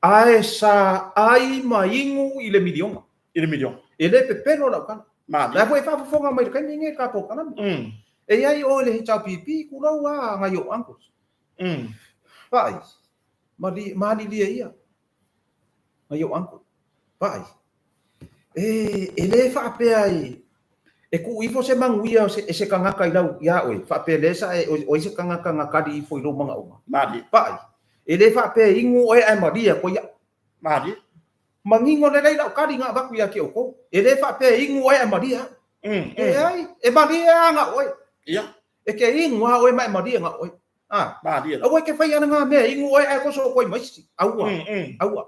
Ae sa ai ma inu i le miliona. I le miliona. E le pepelo lau tala. Malie. La foi e faafofoga mai i le taimi lenei i le tatou kalame. E i ai oe le HRPP, tulou a nai ou uncles. Vaai, mali, malilie ia, nai ou uncle. Vaai, e, e le faapea e, e tuu ifo se manuia e se tagata i lau, iā oe, faapea lea sa e, o ai se tagata na kali ifo i lou manaoga. Malie. Vaai, e le faapea e inu oe ae malie atu ai au. Malie. Manino lelei lau kali na avatu ia te outou. E le faapea e inu oe ae malie au. Leai, e malie lava na oe. Ia. E te inu lava oe ma e malie na oe. A. Malie. Aua e te faia ana ngā mea e inu oe ae koso koe ma isi. Aua. Aua.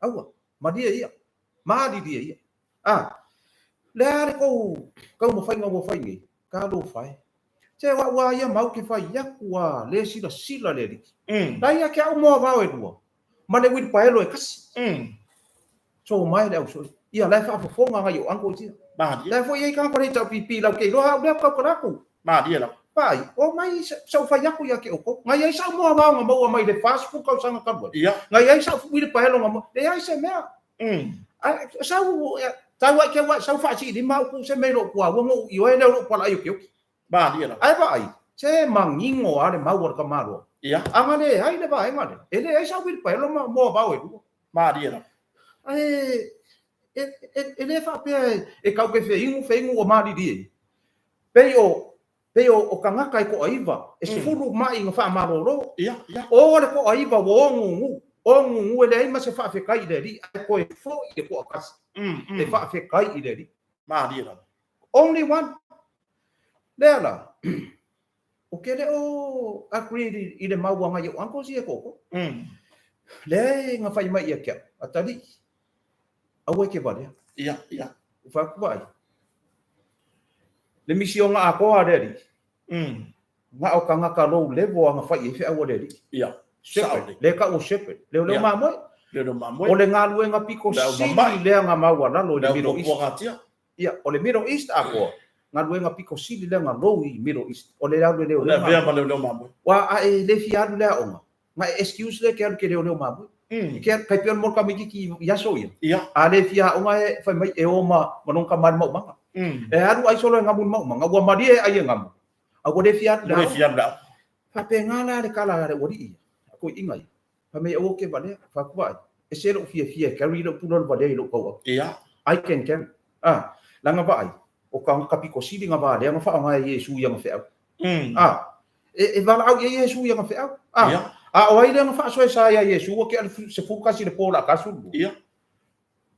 Aua. Malie ia. Malilie ia. A. Le a le kou taumafaiga ua fai nei, talofa e. Se o au a ia mau ke fai aku a le silasila le alii. La ia ke au moa vao e lua, ma le uilipaelo e kasi. So mai le au soi. Ia la e faafofoga ngai o uncle tia. Malie. La foi ai ka kore tau pipi lau ke iloa au lea kau kalaku. Malie lau. Pai, o mai sau fai aku ia ke oko. Ngai ai sau moa vao nga maua mai le 40 tausaga talu ai. Ia. Ngai ai sau uilipaelo nga maua. Leai se mea. Ai, sau, tau ai ke wa sau faasiilima au ku se mea i lou puaua ngo u ioe lea o lou palaai o ke oki. Malie lava. Ae vaai, se manino lava le mau a le tamaloa. Ia. A na leai le vaega lea, e leai sau uilipaelo ma moa vao e lua. Malie lava. Ae e, e, e le faapea e tau ke feinu feinu ua malilie ai. Pei o, pei o, o tagata e toaiva, e sefulu ma'i na faamalolo. Ia, ia. O le toaiva ua ogugu, ogugu e leai ma se faafetai i le Alii, ae toe foi le toatasi e faafetai i le Alii. Malie lava. Only one. Lea la, ou te le o agree i le mau a ngai ou uncles ia e toatolu. Lea e na fai mai ia ke au, atalii, aua e te valea. Ia, ia. Ua fai atu vaai, Le misioga atoa a le Alii, na o tagata low level a na fai i ai feau a le Alii. Ia. Shepherd, lea e tau o shepherd, leoleo mamoe. Leoleo mamoe. O le galuega pito sili lea na maualalo i le Middle East. Ia, o le Middle East atoa, galuega pito sili lea na low i Middle East, o le alu e leoleo mamoe. O le avea ma leoleo mamoe. Aua a e le fia alu i le aoga, na e excuse lea e te alu e te leoleo mamoe. Ke kai pei o le mo tamaititi i aso ia. Ia. A le fia aoga e fai mai e o ma ma lona tama i le maumaga. E alu ai solo e gamu i le maumaga, ua malie e ai e gamu, a ua le fia alu i le aoga. Ua le fia alu i le aoga. Faapena la le tala a le ualii ia, a toeaiina ia. Fai mai aua ke valea, fai atu vaai, ese lou fiafia e carry lou pula o le valea i lou tauau. Ia. I can carry. Ah, leaga vaai, o ka pito sili na valea na faaaoga e Iesu i ana feau. Ah, e valaau i ai Iesu i ana feau. Ah, Ia. a o ai lea na faasoesa ai a Iesu ua tea le 11 i le po o le a 12? Ia.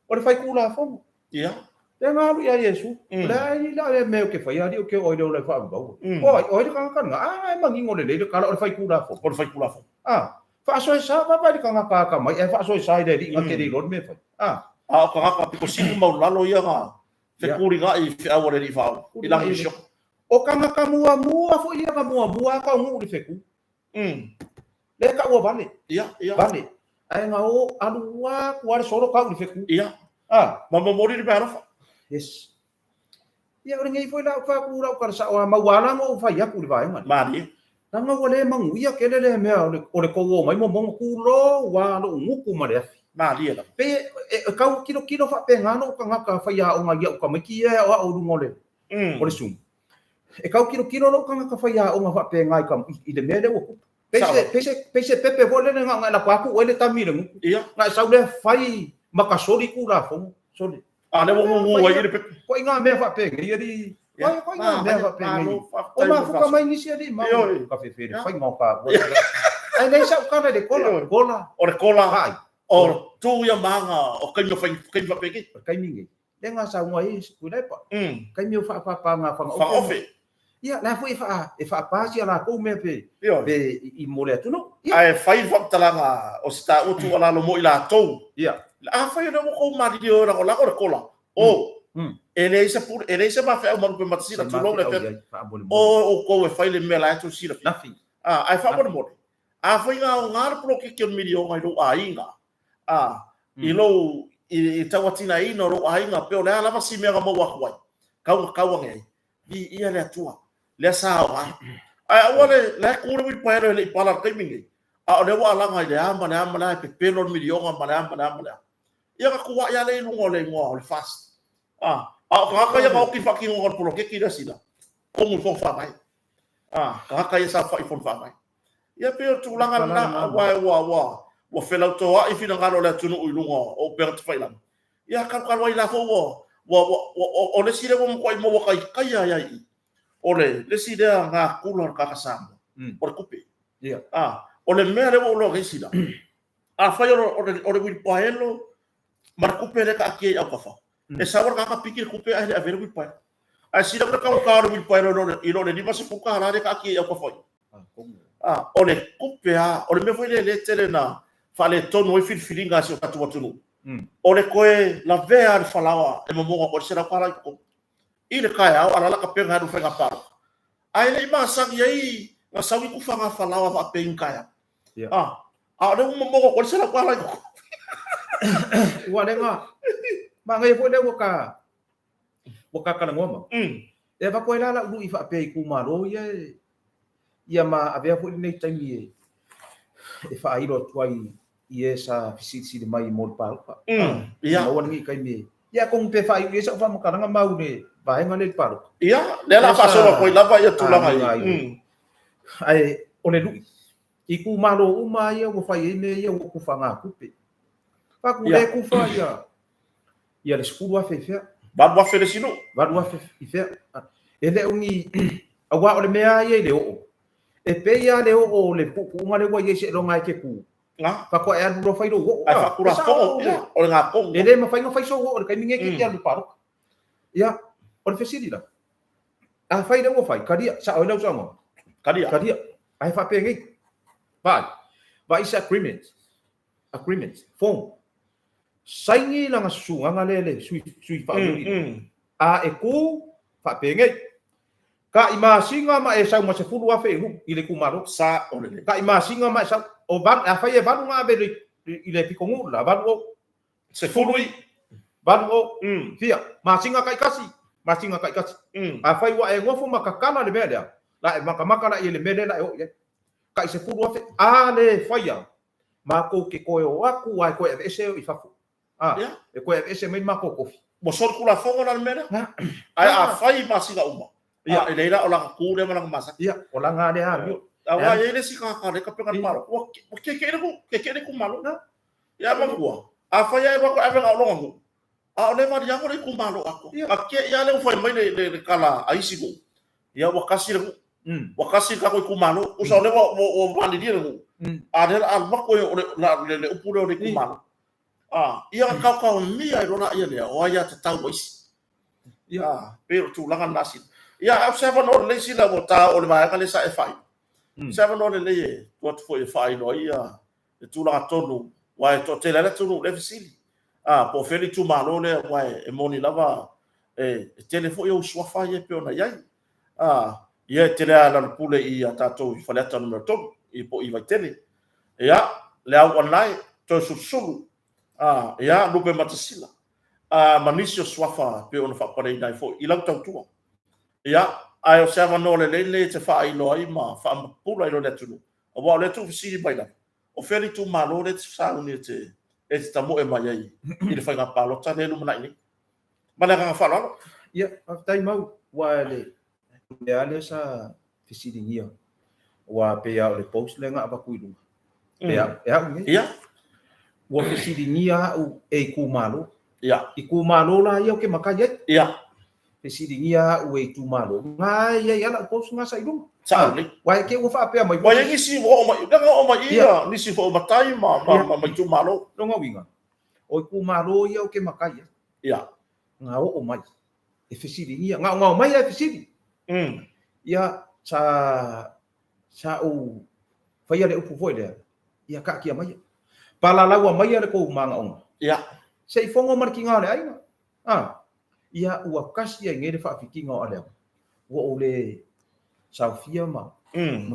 O le faitulafono. Ia. Lea na alu ia Iesu. O le a i la le mea ou te faia, alii ou te oo i le ola e faavavau. O ai, o ai le tagata lena? A, e manino lelei le tala, o le faitulafono. O le faitulafono. A, faasoesa, vaavaai i le tagata atamai, ae faasoesa i le alii na te le iloa le mea e fai. A. A o tagata pito sili maualalo ia na fetulinai i feau a le Alii faaola, i lana misiona. O tagata muamua foi ia na muamua lava taunuu i le fetu. Lea e taua vale. Ia, ia. Vale. Ae na o alu atu lava le solo tau i le fetu. Ia. A. Ma momoli le meaalofa. Yes. Ia o lenei foi la ou fai atu lau tala sao a mau ala na ou fai atu i le vaega lea. Malie. Leaga ua le manuia tele lea mea o le, o le tou o mai momono tulou a lou gutu ma le afi. Malie lava. Pe e tau kilokilo faapena lou tagata faiaoga i au tamaiti ia e aoao i luga o le, o le Zoom. E tau kilokilo lou tagata faiaoga faapena i, i le mea lea ua tupu. Pei se, pei se, pei se pepe foi lele na ona e lako atu oe le tami i le gutu. Ia. Na e sau lea fai ma ka soli Tulafono. Soli. A lea ua gugu ai i le pepe. Ko i ngā mea whaapenei, alii. Ia. Ko i ngā mea whaapenei. O mafuka mai nisi alii mau. Ka whewhere, whai ngā ka. Ai nei sa ukana le kola, kola. O le kola. Hai. O tū ia maanga o kaimi whai, kaimi whaapenei. O kaimi ngei. Le ngā sa unga i kulepa. Kaimi o whaapapa ngā whangaofe. Whangaofe. Ia, la foi e wha, e whaapāsi a lākou mea pe, pe i mo le atu no. Ia. Ae whai whakatalanga o se tā utu a lalo mo i lātou. Ia. A whai o le moko mariri o rango lako le kola. O, e leai se pule, e leai se mawheau maru pe matasila, tulou le pe. O, o kou e whai le mea la e tu sila. Nothing. A, ai whaamore A whai ngā o ngā polokeke o milionga i lou āinga. A, i lou, i tauatina ina o lou āinga, pe o le a lava si mea nga mau aku ai. Kaunga kauange ai. Vi ia le Atua, lea sa aoga ai. Ae aua le, la e ku le uipaelo e le i pala le taimi nei. A o lea ua alaga i le a ma le a ma le a e pepelo le milionga ma le a ma le a ma le a. Ia ka kuaʻi a le i luga o le igoa o le fast. A, a o tagata ia ka oki faatinoga o le poloketi lea sila, komu i fono faavae. A, tagata ia sa fa'i fono faavae. Ia pei o le tulaga lena, aua ua, ua, ua felautoaʻi finagalo o le atunuu i luga o upega tafailagi. Ia kalukalu ai la foi ua, ua, ua, ua, o le isi lea ua matuai maua taitaia ai ai i, o le le isi lea gakula o le tagata Samoa, o le tupe. Ia. A, o le mea lea ua ou iloa nei sila, afai o le, o le, o le uilipaelo ma le tupe lea e taatia i autafa, e sau lava le tagata piki le tupe ae le ave le uilipaelo. Ae sila le taugata o le uilipaelo i lo le $50 lea e taatia i autafa i. A, o le tupe lava, o le mea foi lea lea e tele na faaletonu ai filifiliga a si o tatou atunuu, o le toe lavea le falaoa e momoga atu ai le $100 i totonu i le taeao, a o la e tapena e alu i le faiga palota. Ae le i masani ai na sau ni tufaga falaoa faapea i ni taeao. A, a o lea ua momoga atu ai le $100 i totonu. Ua lenga, manaia foi lea ua ta, ua ta talanoa mau. E avatu ai la lau lui faapea i itumalo ia e, ia ma avea foi lenei taimi e, e faailo atu ai i e sa fesilisili mai mo le palota. Ia. Maua lenei taimi e, ia atonu pe faaiu i ai sau faamatalaga mau le vaega lea i le palota. Ia, lea o le a faasolo atu ai lava ia tulaga ia. Ae o le lui, itumalo uma ia ua fai ai mea ia ua kufa tupe. Faatu le kufa ia ia le 10,000 i fea. 8,000 le isi nuu. 8,000 i fea. E le o ni, aua o le mea lava ia i le oo. E pei lava le oo o le puupuuga lea ua i ai seiloga e te tu. Nga. Faatoa e alu loa fai lou oo. Ae faatulafono, ia, o le gatonu. E le mafai ona fai sou oo i le taimi nei e te alu i le palota. Ia, o le fesili la, afai lea ua fai, talia, sao ai lau saunoaga? Talia. Talia. Ae faapenei, vaai, vaai se agreement, agreement, form, saini lana susugaga lea le sui, sui faaululi. A e ku, faapenei. Ka i masina ma e sau ma 10,000 i nuu i le itumalo. Sa o lelei. Ka i masina ma e sau o valu, afai e valu na ave i le pitonuu la, valu o. 10 i. Valu o. Fia, masina taitasi, masina taitasi. Afai ua e nofo ma tatala le mea lea, la e makamaka la i le mea lea la e oo i ai. Ka i 10,000, a le faia, matou te toe o atu a e toe aveese i fafo. E toe aveese mai matou tofi. Ua solitulafono la le mea lea. Ae afai masina uma, ia, e leai la o lana tu lea ma lana masani. Ia, o lana lea amio. Aua e i ai le isi tagata lea e tapena le palota, ua keke'i le nuu, keke'i le itumalo. Ia matua, afai lava e alu atu e ave na o lona nuu, a o lea e valiago le itumalo atoa. A keke'i lava lea ua fai mai le tala a isi nuu, ia ua tasi le nuu, ua tasi le tatou itumalo. Tusa o lea ua malilie le nuu, a o lea o le a alu atu le upu lea o le itumalo. Ia ona taotaomia ai loa lea o aiatatau a isi. Ia, pei o le tulaga lena Sila. Ia, a o se avanoa lelei Sila ua ta oo i le vaega lea sa e faailoa. Se avanoa lelei e tuu atu foi e faailoa ai le tulaga tonu, aua e toatele lava le atunuu lea e fesili. Po o fea le itumalo lea, aua e moni lava e tele foi ou suafa ia e pei ona i ai. Ia e tele lava Lealailepule i a tatou i Faleata Nu.3, i po o i Vaitele. Ia, Leauanae, Toeolesulusulu, ia, Lupematasila, ma nisi o suafa e pei ona faapaleina ai foi i lau tautua. Ia, ae o se avanoa lelei lenei e te faailoa ai ma faamapula ai loa le atunuu, aua o lea e tuufesili mai lava, o fea le itumalo lea e te sauni e te tamoe mai ai i le faiga palota lea e lumanai nei. Ma le agaga faaaloalo. Ia, faafetai Mau, aua le mea lea sa fesiligia, aua pei lava o le post lea na avatu i luga, e au nei. Ua fesiligia au e itumalo. Itumalo la ia ou te matai ai. Fesiligia au e itumalo. Na e i ai lava lau post na sa i luga. Sao lelei. Aua e te i ua faapea mai. Ua i ai nisi ua oo mai, lea na oo mai i i nisi foi o matai ma itumalo. Lona uiga, o itumalo ia ou te matai ai. Na oo mai e fesiligia. Na o mai e fesili. Ia, sa ou faia le upu foi lea, ia taatia maia. Palalaua maia le tou manaoga. Se i fono ma le tiga o le aiga. Ia, ua tasi ai nei le faafitiga o Aleaga. Ua ou le saofia ma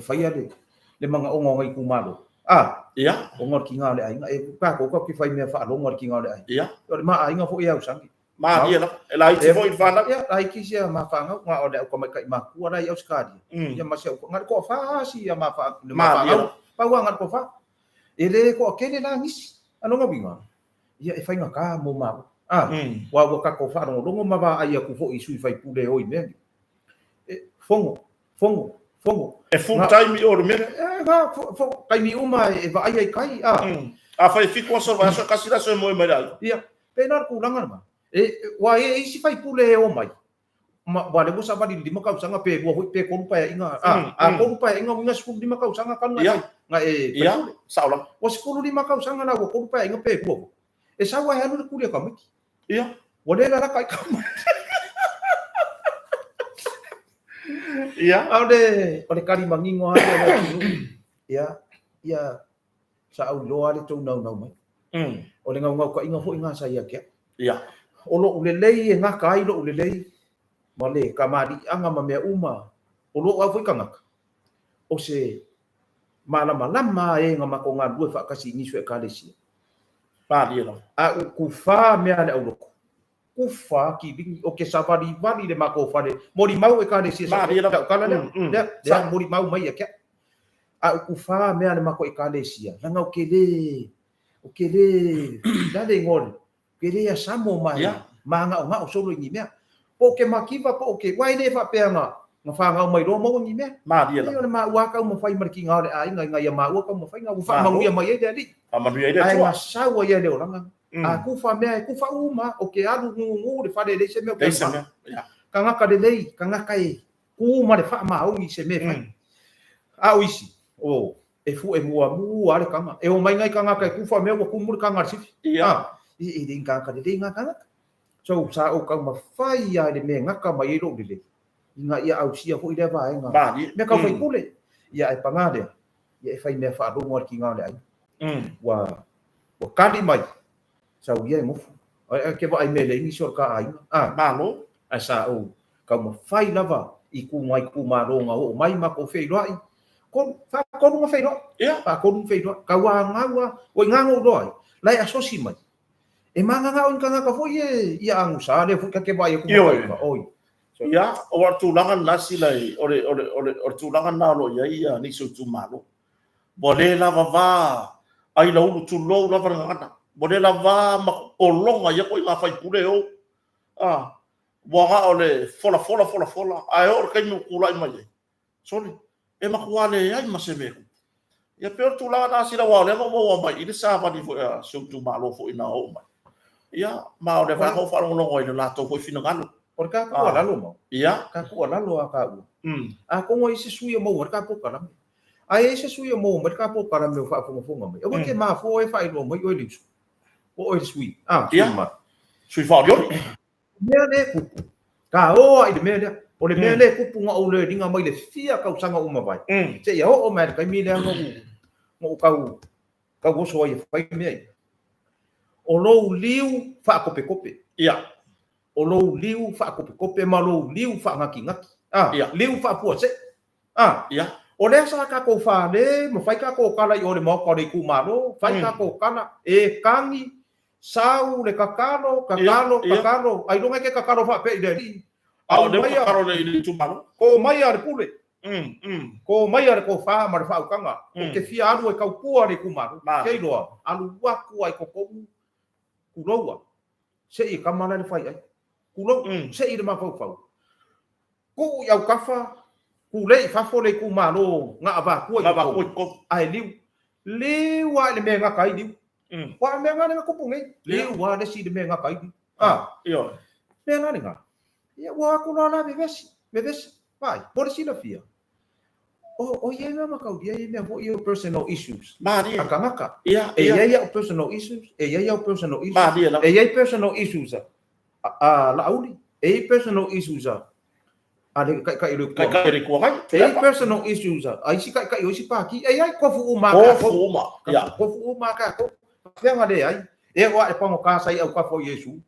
faia le manaoga o nai itumalo. Ona o le tiga o le aiga. E tatou tatou te fai mea faalogo i le tiga o le aiga. O le ma aiga foi e ausage. Malie lava. E laiti foi i le fanau. Ia, laiti sia ma fanau. Na o le au tamaitai matua la i Ausetalia. Ia ma si au, na o le toafa si ia ma fanau. Pau lava na o le toafa. E le toatele la nisi. A lona uiga, ia e faigata mo maua. Aua ua tatou faalogologo ma vaai atu foi i sui faipule e o i mea nei. E, fono, fono, fono. E full time i o le mea lea? E, na, taimi uma e vaai ai tai. Afai e 7 aso o le vaiaso, e tasi le aso e moe mai le aiga. Ia, pena le tulaga lena. E, ua e isi faipule e o mai, ma, ua le ua savali i le 5 tausaga pe lua foi pe tolu paeaiga, a tolu paeaiga uiga 15 tausaga talu na e faipule. Ia, sao lava. Ua 15 tausaga la ua tolu paeaiga pe lua foi. E sau ae alu le kuli a tamaiti. Ua le lalaka ai tamaiti. A o le tali manino lava lea o le atunuu. Ia, ia, sa ou iloa lava le tou naunau mai. O le naunautaiga foi lena sa ia te au. O lou lelei e gata ai lou lelei ma le kamaliiaga ma mea uma, o lou au foi tagata, o se malamalama e na matou galulue faatasi i nisi o Ekalesia. Malie lava. A ou kufa mea a le aulotu, kufa kiligi, o ke savalivali le matou fale, molimau Ekalesia sa Malie lava. Lau tala lea, lea, lea molimau mai ia te au. A ou kufa mea a le matou Ekalesia, leaga ou te le, ou te le, le a le igoa o le, ke le asamo ma magaogao solo i ni mea. Po o ke makiva po o ke, aua e le faapea na fanau mai loa maua ni mea. Malie lava. O le maua taumafai ma le tiga o le aiga ina ia maua taumafaiga ua faamanuia mai ai le Alii. Faamanuia ai le Atua. Ae na sau ai le olaga. A kufa mea e kufa uma, o ke alu gugu le fale e leai se mea o ke Leai se mea. Tagata lelei, tagata e ku ma le faamaoni i se mea e fai. A o isi, o, e fue muamua le taga. E omai nai tagata e kufa mea ua tumu le taga a le sifi. E le tagata lelei na tagata. So, sa ou taumafai lava i le mea e gata mai ai lou lelei, ina ia ausia foi lea vaega. Mea tau faipule. Ia, ae paga lea, ia e fai mea faalogo a le tiga o le aiga. Ua kali mai, sau ia e nofo. Ae ke vaai mea leai nisi o le ta aiga. Malo. Ae sa ou taumafai lava i ku ngai itumalo na oo mai matou feiloai, tolu, faatolu na feiloai. Faatolu na feiloai. Tauagau lava, ua i ina na ou iloa ai, la e asosi mai. E magagao i ni tagata foi ia ia agusa lea foi ta te vaai atu ma tauva, oi. Ia, o le tulaga lena sila o le o le o le o le tulaga lena o lo o i ai ia nisi o itumalo. Ua le lava va ai laulu tulou lava le gagana. Ua le lava ma pologa ia ituaiga faipule e ou. A, ua na o le folafola folafola, ae oo i le taimi ua tulai mai ai, sole, e matua leai ma se mea e tupu. Ia pei o le tulaga lena sila aua o lea na ou maua mai i le savali foi a si ou itumalo foi na oo mai. Ia, ma o lea foi na ou faalogologo ai i le latou foi finagalo. O le ta tuualalo mau. Ta tuualalo a taua. Atonu e i ai se sui e maua ai le ta polokalame. Ae i ai se sui e maua mai le ta polokalame o faafogafoga mai, aua e te mafua oe e faailoa mai oe le uso. Po o oe le sui. A, sui mamalu. Sui faaolioli. Mea lea e tupu. Ka o ai le mea lea. O le mea lea e tupu na ou learning mai le fia tausaga ua mavae. Seia oo mai le taimi lea na ou tau tau oso ai e fai mea ia. O lou liu faakopetope. O lou liu faakopetope ma lou liu faanatinati. A, liu faapuasee. A, o lea sa tatou fale ma fai tatou tala i o le maota o le itumalo, fai tatou tala e tagi, sau le tatalo, tatalo, tatalo, ailoga e te tatalo faapea i le Alii. A o lea ua tatalo i le itumalo. Ko maia le pule, ko maia le tofa ma le faautaga, ou te fia alu e tautua le itumalo. Ke iloa, alu atu ai totonu, tuloua, sei e kama la le fai ai. Tulou, sei le mafaufau. Tuu i autafa, tulei i fafo le itumalo na avatua i totonu, ae liu. Liu lava i le mea e gata ai liu. Aua o le mea lena lea na tupu nei. Liu lava le isi i le mea e gata ai liu. A, mea la lena. Ia ua o atu loa la vevesi, vevesi. Vaai, mo le silafia, o i ai mea mataulia ia mea foi ia o personal issues. Malie. A tagata. E i ai au personal issues, e i ai au personal issues. Malie lava. E i ai personal issues a Laauli, e i ai personal issues a le Taitai o le Itu Agai. Taitai o le Itu Agai. E i ai personal issues a isi Taitai o isi Pati. E i ai, tofu uma a tatou. Tofu uma, ia. Tofu uma a tatou. Faapefea na leai? E oo lava i le pagota sa i autafa o Iesu.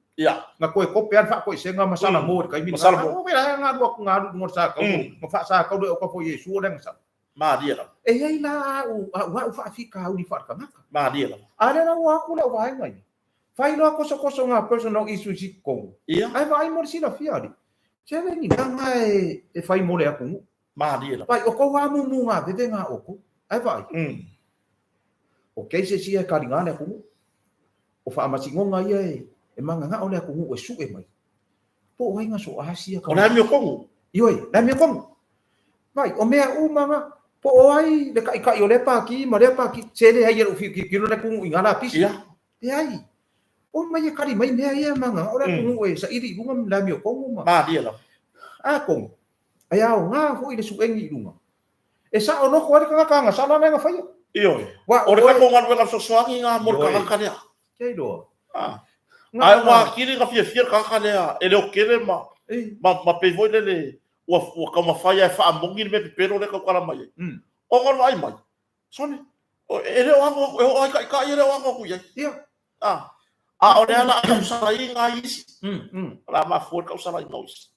Na toe kope lava le faatoesega ma Salamo i le taimi lena. O la e galu atu na alu i luga o le sa taulu, na faasa taulu e autafa o Iesu o le agasala. Malie lava. E i ai la au au faafitauli faaletagata. Malie lava. A o lea la ua atu lau vaega ia. Fai loa kosokoso ngā personal issues i totonu. Ae vaai mo le silafia alii. Se le ni mea ngā e fai mo le atunuu. Malie lava. Vaai, o kou amumu ngā veve ngā oukou. Ae vaai. O cases ia e kaligā le atunuu. O faamasinoga ia e magagao le atunuu e sue mai. Po o ai ngā so Asia ka. O le amiotonu. Ioe, le amiotonu. Vaai, o mea uma ngā, po o ai le taitai o lea pāti ma lea pāti, se leai e lou tilotilo le atunuu i ngā lapisi. Leai. O mai e kali mai mea ia ma ngā, o le atunuu e saili i luga le amiotonu ma. Malie lava. Atonu, ai aoga foi le suegi i luga. E sao loko ai le tagata agasala lea na faia. Ioe. O le tatou galuega fesoasoani lena mo le tagata lea. Kia iloa. Ae ua atili ona fiafia le tagata lea e leotele ma ma pei foi lele ua taumafai lava e faamoni le mea pepelo lea e tautala mai ai. Ona o le vaai mai, sole, e le o ago atu, e oo lava i taitai e le o ago atu i ai. A o lea o le a tausalaiga ai isi. O le a mafua ai le tausalaiga o isi.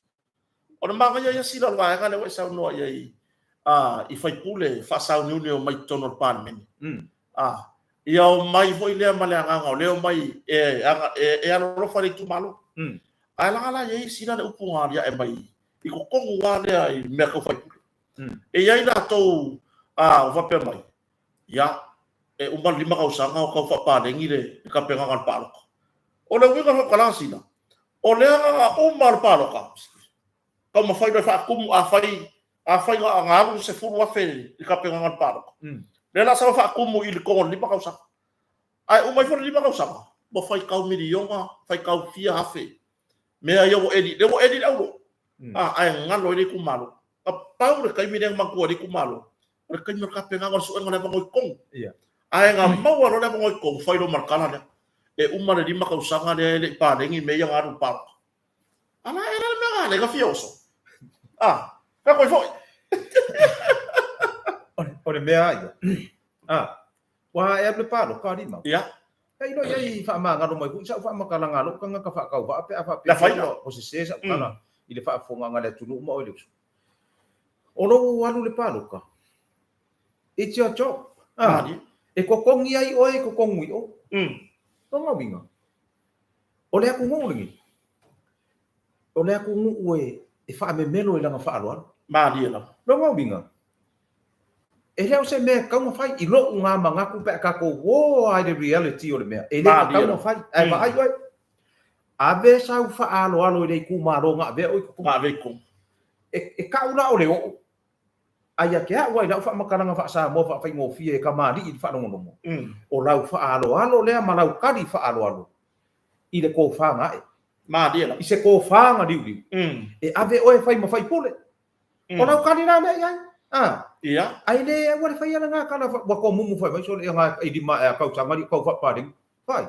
O le manaia ia sila o le vaega lea ua e saunoa i ai i faipule faasauniuni e omai i totonu o le Palemene. Ia omai foi lea ma le agaga o lea e omai e alolofa i le itumalo. Ae leaga la e i ai sila le upu na aliae mai i totonu lava lea i mea tau faipule. E i ai latou ua faapea mai, ia, e uma le 5 tausaga o tau faapaleni le tapenaga o le palota. O le uiga o le faamatalaga sila, O le agaga uma o le palota, taumafai loa e faatumu, afai, afai na alu le 10,000 i le tapenaga o le palota, lea la sau e faatumu i le totonu o le 5 tausaga. Ae uma ifo le 5 tausaga, ua faitau miliona, faitau fia afe mea ia ua eli, lea ua eli le auloi, ae galo ai le itumalo. Na pau le taimi lea na manatua ai le itumalo, o le taimi o le tapenaga o le suega o le avanoa i totonu. Ae na maua loa le avanoa i totonu, fai loa ma le tala lea. E uma le 5 tausaga lea e le i paleni mea ia na alu i le palota. A la e la le mea na ala ai na fia oso. A, pea koe foi. O le mea ia. A, ua e alu le palota alii mau. E iloa i ai faamagalo mai foi sa'u faamatalaga a lou tagata faatauvaa pe a faapea o sese sa'u tala i le faafofogaaga a le atunuu ma oe le uso. O lou alu i le paloka, it's your job. Ah, e totogi ai oe i totonu i o. Lona uiga, o le atunuu lenei, o le atunuu e faamemelo i lana faaaloalo. Malie lava. Lona uiga, e le o se mea e tatau ona fai i lou na manatu pe a tatou o lava i le reality o le mea, e le tatau ona fai. Ae vaai oe, ave sau faaaloalo i le itumalo na avea oe i totonu. Na avea i totonu. E tau la o le oo, a ia te au lava i lau faamatalaga faa-Samoa faafaigofie e kamali'i i le faalogologo, o lau faaaloalo lea ma lau tali faaaloalo i le tofa na ae. Malie lava. I se tofa na liuliu, e ave oe e fai ma faipule. O lau tali la lea i ai. A. Ia. Ae le aua le faia lena tala ua tomumu fai mai sole ia na e lima ea tausaga alii tau faapaleni. Fai.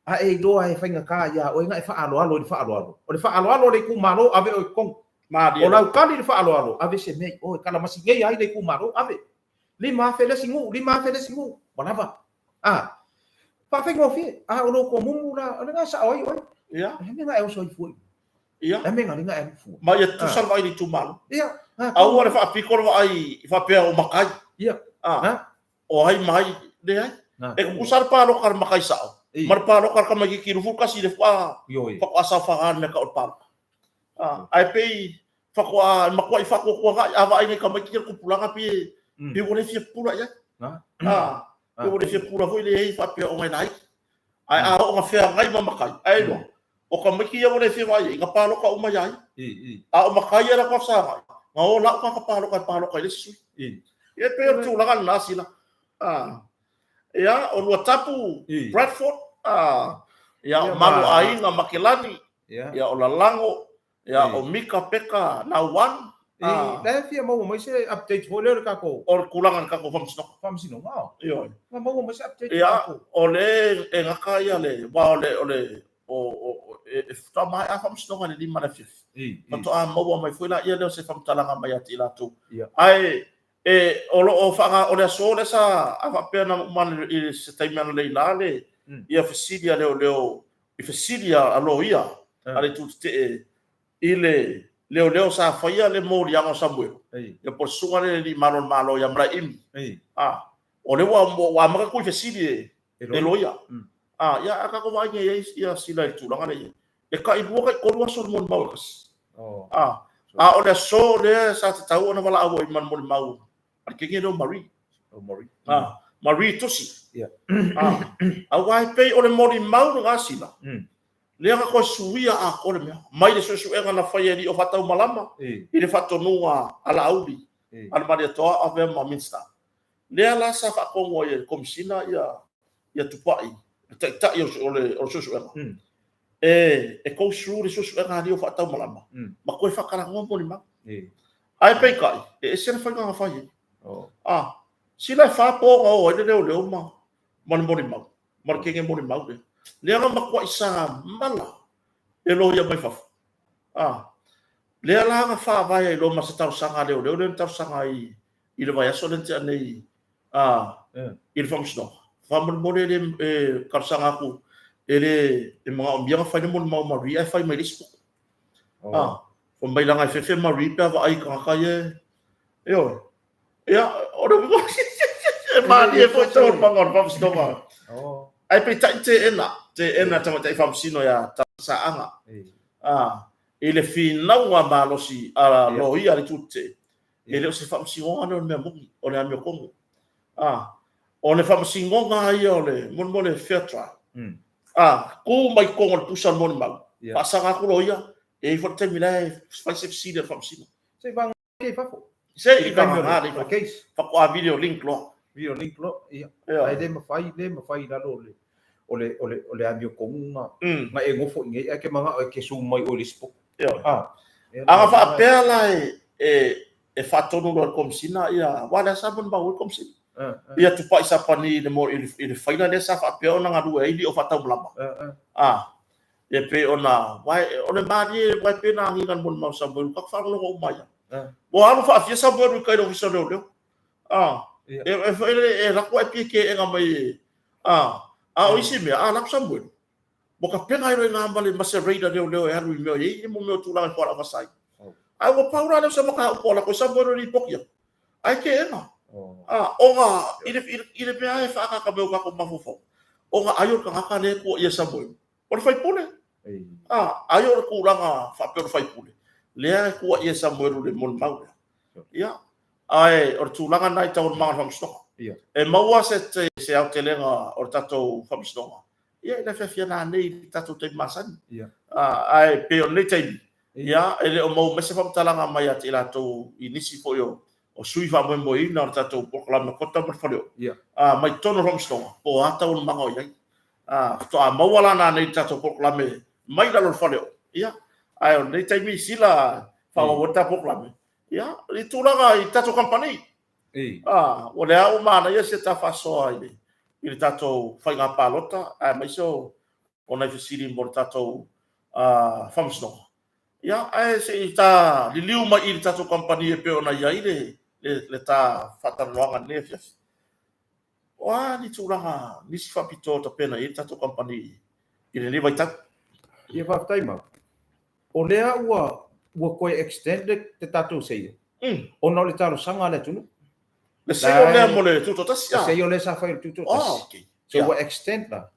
A e iloa e faigata iā oe na e faaaloalo i le faaaloalo. O le faaaloalo a le itumalo, ave oe i totonu. Malie. O lau tali i le faaaloalo, ave se mea i o e kalamasingei ai le itumalo, ave. 5,000 le isi nuu, 5,000 le isi nuu. Ua lava. A. Faafaigofie. A o lou tomumu la, o lena e sao ai oe. Ia. O le mea na e oso ai fua i. Ia. O le mea na e alu fua. Ma ia tutusa le vaai i le itumalo. Ia. Aua le faapito le vaai faapea o matai. Ia. A. O ai ma ai, leai. E tutusa le paloka a le matai sao ma le paloka a le tamaitiiti 21 i le faatoa saofaga le mea tau o le paloka. Ae pei faatoa e matuai faatuatuaga a vaai nei tamaiti ia le tupulaga pei pei ua le fia pupula i ai. Pei ua le fia pupula foi lea faapea ona e laiti. Ae a oo ina feagai ma matai, ae iloa, o tamaiti ia ua le fia vaai i ai, na paloka uma ia ia. A o matai ia latou fesagai, na o lau tagata paloka e paloka i le isi sui. Ia e pei o le tulaga lena sila. Ia, o Luatapu, Bradford, ia, o Maluaiga, Makelani, ia, o Lalago, Ia, o Mika Peka Nauan. La e fia maua mai se update foi lea o le tatou. O le tulaga i le tatou faamasinoga. Faamasinoga, o. Ioe. Na maua mai se update. Ia, o le e gata ia le, aua o le, o le, o, o, e faatoa maea faamasinoga i le 5 i le afiafi. Faatoa maua mai foi laia lea o se faamatalaga mai ia te i latou. Ae, e, o lo o faaga, o le aso lea sa, a faapea na uma i se taimi analeila le, ia fesili a leoleo i fesili a loia a le Itu Tetee i le leoleo sa faia le moliaga o Samuelu, ia po o le susuga lea i le alii malo o le Malo ia Malaeimi. O lea ua amata atu i fesili e loia. Ia, a tatou vaai nei i ai ia sila i le tulaga lea i ai. E tai lua tai tolu aso le molimau e tasi. A o le aso lea sa tatau ona valaau ai ma le molimau a le kenge lea o Marie. O Marie. Marie Tusi. Aua e pei o le molimau lena sila, lea na toe suia atoa le mea, mai le suesuega na fai e alii o Faataumalama i le faatonuga a Laauli, a le Malietoa avea ma Minisita. Lea la sa faatonu ai e le Komesina ia Tupai, le taitai o le suesuega, e go through le suesuega a alii o Faataumalama ma toe faatalanoa molimau. Ae peitai, e ese le faiga na fai ai. Sila e fa po na o ai le leoleo ma le molimau, ma le kenge molimau lea. Lea na matuai samala e loia mai fafo. Lea la na faavae ai loa ma se talosaga a leoleo lea na talosaga ai i le vaiaso lea na tea nei i le faamasinoga. Faamolemole e le talosaga atu e le e manaomia na fai le molimau a Marie ae fai mai le isi poto. Fai mai leaga e fefe Marie pe a vaai i tagata ia e, ioe. Ia, o le uiga, e malie foi taualumaga o le faamasinoga. Ae peitai teena, teena le tamaitai faamasino ia Saaga i le finauga malosi a loia a le Itu Tetee, e le o se faamasinoga lea o le mea moni, o le amiotonu. O le faamasinoga lava ia o le molimoli fair trial. Tu mai totonu o le pusa o le molimau, faasaga atu loia, e i ai foi le taimi la e fai se fesili a le faamasino. i fafo. Se i vagana le i fafo. Faatoa video link loa. Video link loa, ia. Ae le mafai, le mafai i lalo o le o le o le o le amiotonu na na e nofo i inei ae e te manao e te zoom mai oe i le isi poto. Ioe. A na faapea la e faatonu loa e le Komesina ia, aua o lea sa molimau ai le Komesina. Ia Tupai Sapani i le i le faila lea sa faapea ona galue ai lio faataumalama. E pei ona, o le malie, aua e pei ona agiga i le molimau a Samuelu, tatou faalogologo uma ai lava. Ua alu faafia Samuelu i tai i le Ofisa o Leoleo. E alu atu ae pei e teena mai, a o isi mea, a alu atu Samuelu, ua tapena ai loa i ina ma se raider leoleo e alu i mea e i ai mea o tulaga i fualaau faasaina. Ae ua pau la lea o se mataupu a latou i Samoa e lipoti atu. Ae teena. A, ona i le, i le, i le mea e faaataata mai o tatou mafaufau, ona ai o le tagata lea e tuuaia e Samoa, o le faipule. A, ai o le tulaga faapea o le faipule, lea e tuuaia e Samoa i le molimau lea. Ia, ae o le tulaga lena i taualumaga o le faamasinoga. E maua se, se, se aotelega o le tatou faamasinoga, ia i le afiafi a nanei i le tatou taimi masani. Ae pei o lenei taimi, ia, e le o maua mai se faamatalaga mai ia te i latou i nisi foi o sui faamoemoeina o le tatou polokalame Kota ma le Faleoo, mai totonu o le faamasinoga, po o a taualumaga o i ai. Faatoa maua la nanei i le tatou polokalame mai lalo o le Faleoo, ia, ae o lenei taimi sila faaauau ai le tatou polokalame, ia, i tulaga i tatou kamupani. Ua lea ua manaia se ta faasoa i le tatou faiga palota, aemaise o nai fesili mo le tatou faamasinoga. Ia, ae se i ta liliu mai i le tatou kamupani e pei ona i ai le ta faatalanoaga i lenei afiafi. O a ni tulaga, nisi faapitoa o tapena i ai le tatou kamupani i lenei vaitau? Ia, faafetai Mau. O lea ua toe extend le tatou seio ona o le talosaga a le atunuu. Le seio lea mo le tutoatasi? Le seio lea sa fai o le tutoatasi. Oh, okay. So ua extend la.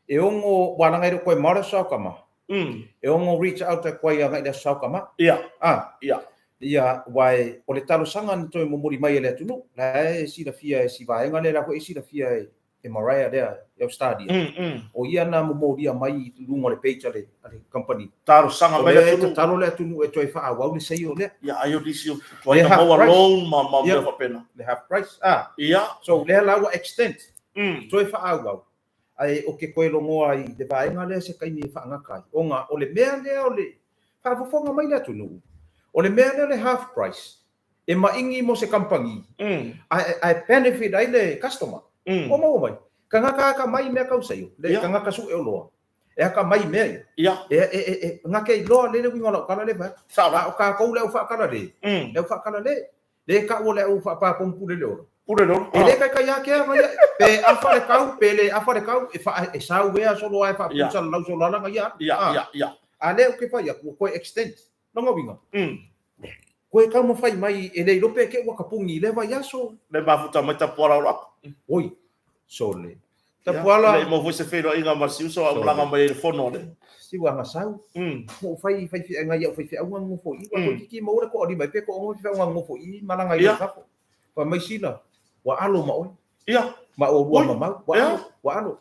E ono, ua laga e le o toe mao le aso saokama. E ono reach out atu ai agai i le aso saokama. Ia. Ah. Ia. Ia, ua e, o le talosaga na toe momoli mai e le atunuu, la e silafia e si vaega lea, la foi e silafia e e Mariah lea i Australia. O ia na momolia mai i luga o le page a le, a le company. Talosaga mai le atunuu. O lea e tatalo le atunuu e toe faaauau le seio lea. Ia, ai o nisi o tuai na maua loan ma mea faapena. Le half price. Ah. Ia. So lea la ua extend. Toe faaauau. Ae o ke toe logoa i le vaega lea se taimi e faagata ai. Ona o le mea lea o le faafofoga mai le atunuu, o le mea lea o le half price, e maʻigi mo se kamupani, ae benefit ai le customer. Ua maua mai? Tagata akamai i mea tau seio, le tagata sue oloa, e akamai i mea ia. E gake iloa lea le uiga o lau tala lea e fai atu. A o tatou le au faakalale, le au faakalale, lea e tau o le au faapapomu pule le ola. Pule le ola. E le taitai lava kea na ia, pe afa le tau, pe le afa le tau, e sau ea solo ae faapusa solo ala na ia. A lea ou te fai atu, ua toe extend. Lona uiga, koe taumafai mai e le iloa pe te i ua tapuni i lea vaiaso. Le mafuta mai Tapuala o Loapu. Oi, sole. Tapuala. E le i maua foi se feiloaiga ma si uso a ou malaga mai ai i le fono a le. Si ua gasau. Ua ou fai faifeauga i au faifeauga nofo i i. Ua toeitiiti maua le toalima ai pe toaono faifeauga nofo i i malaga ai i fafo. Fai mai sila, ua alo ma oe. Ma oulua mamau. Ua alo, ua alo.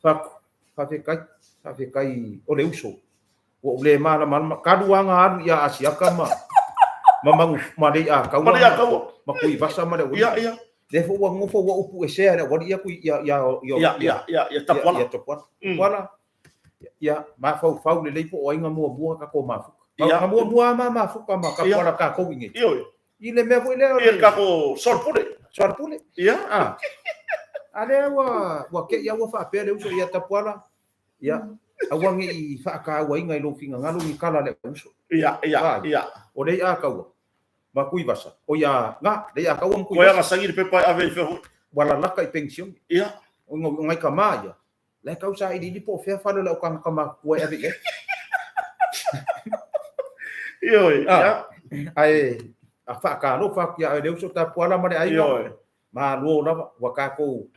Fai atu, faafetai, faafetai o le uso. Ua ou le malamalama. Talu lava na alu ia Asiata ma ma manu ma Lei'ataua ma Lei'ataua ma Tuivasa ma le aualii. Ia, ia. Lea foi ua nofo ua upuesea e le aualii atu ia ia ia ia ia ia ia Tapuala. Ia Tapuala. Tapuala. Ia mafaufau lelei po o ai na muamua tatou mafuta. Ia. Na muamua lava ma mafuta ma Tapuala tatou i inei. Ioe. I le mea foi lea o le tatou soalepule. Soalepule. Ia. Ah. A lea ua te i lava ua faapea le uso ia Tapuala. Ia, aua ne i faatauaina i lou finagalo ni tala a le uso. Ia, ia, ia. O Lei'ataua ma Tuivasa, o ia, na, Lei'ataua ma Tuivasa. Koe ana saini le pepa e ave i fea foi. Ua lalaka i penisione. Ia. O ngai tama ia, la e tau sailiili po o fea fale o le au tagata matutua e ave i ai. Ioe, ia. Ae a faatalofa atu ia oe le uso Tapuala ma le aiga. Ioe. Malo lava, ua tatou.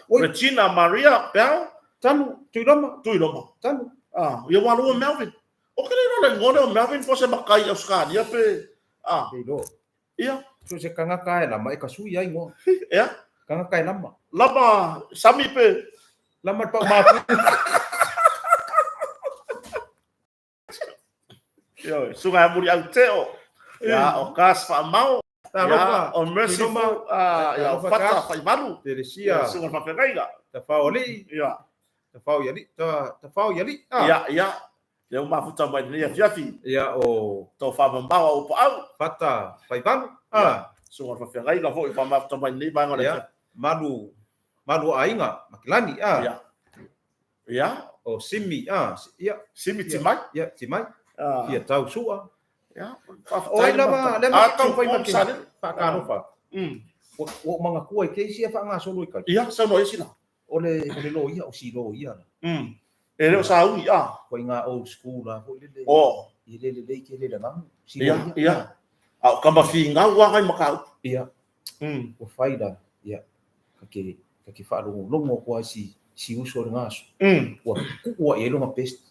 Oi. Regina Maria Bell. Tanu, Tuiloma. Tuiloma. Tanu. Ah, ia ua lua Melvin. O ke le iloa le igoa lea o Melvin po o se makai Australia pe ah. Le iloa. Ia. So se tagata e lama e kasui ai igoa. Ea. Tagata e lama. Lama sami pe. Lama le pau mapu. Ioe, suga e muri au teo. Ia, o Gas Faamau. Ia, o Merciful, ia, o Fata Faivalu. Telesia. Suga Whawhengainga. Tawhao Alii. Ia. Tawhao i Alii. Tawhao i Alii. Ia, ia. Lea ua mafuta mai lenei afiafi. Ia, o. Tō whamamao a Upaau. Fata Faivalu. Ia. Suga Whawhengainga foi whamafuta mai lenei vaega o le afiafi. Malu, Malu Aiga, Makilani. Ia. Ia. O Simi, ah, ia. Simi Timai. Ia, Timai. Ah. Ia tau sua. Ia. O ai lava, le ma tau fai ma ke whaakalofa. Ua ua manatua i keisi e whaangasolo i kai. Ia, saunoa i sila. O le loia, o si loia la. E le o sauni, ah. Ko i ngā old school la, foi lele. O. I le lelei tele le gagu. Ia, ia. A o kama figau lava i mataupu. Ia. Ua fai la, ia, ta te, ta te faalogologo atu lava i si, si uso i lena aso. Ua tuu lava i ai lona best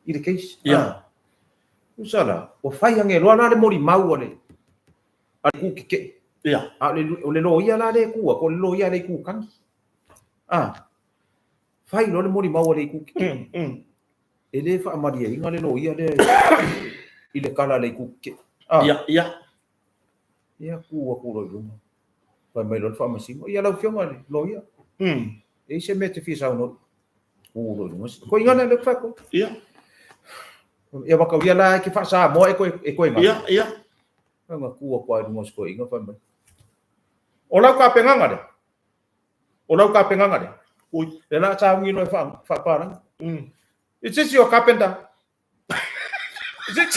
i le case. Ia. Tusa la, ua fai ageloa la le molimau a le, a le kukekee. Ia. A o le, o le loia la lea e tu atu, o le loia a le itu tagi. A, fai loa le molimau a le itu kekee. E le faamalieina le loia lea i le tala a le itu kekee. A. Ia, ia. Ia, tu atu loa i luga. Fai mai loa le faamasino, ia lau Afioga i le loia, e i ai se mea e te fia saunoa i ai? Tu loa i luga. Koe inga lea le fai atu. Ia. Ia mataulia la e te faa-Samoa e koe e koe Ia, ia. Nga tu atu lava i luga o si toeaina fai mai. O lau tapenaga lea. O lau tapenaga lea. Ui. Lea la a sauni loa e faapalagi. Is this your carpenter? Is it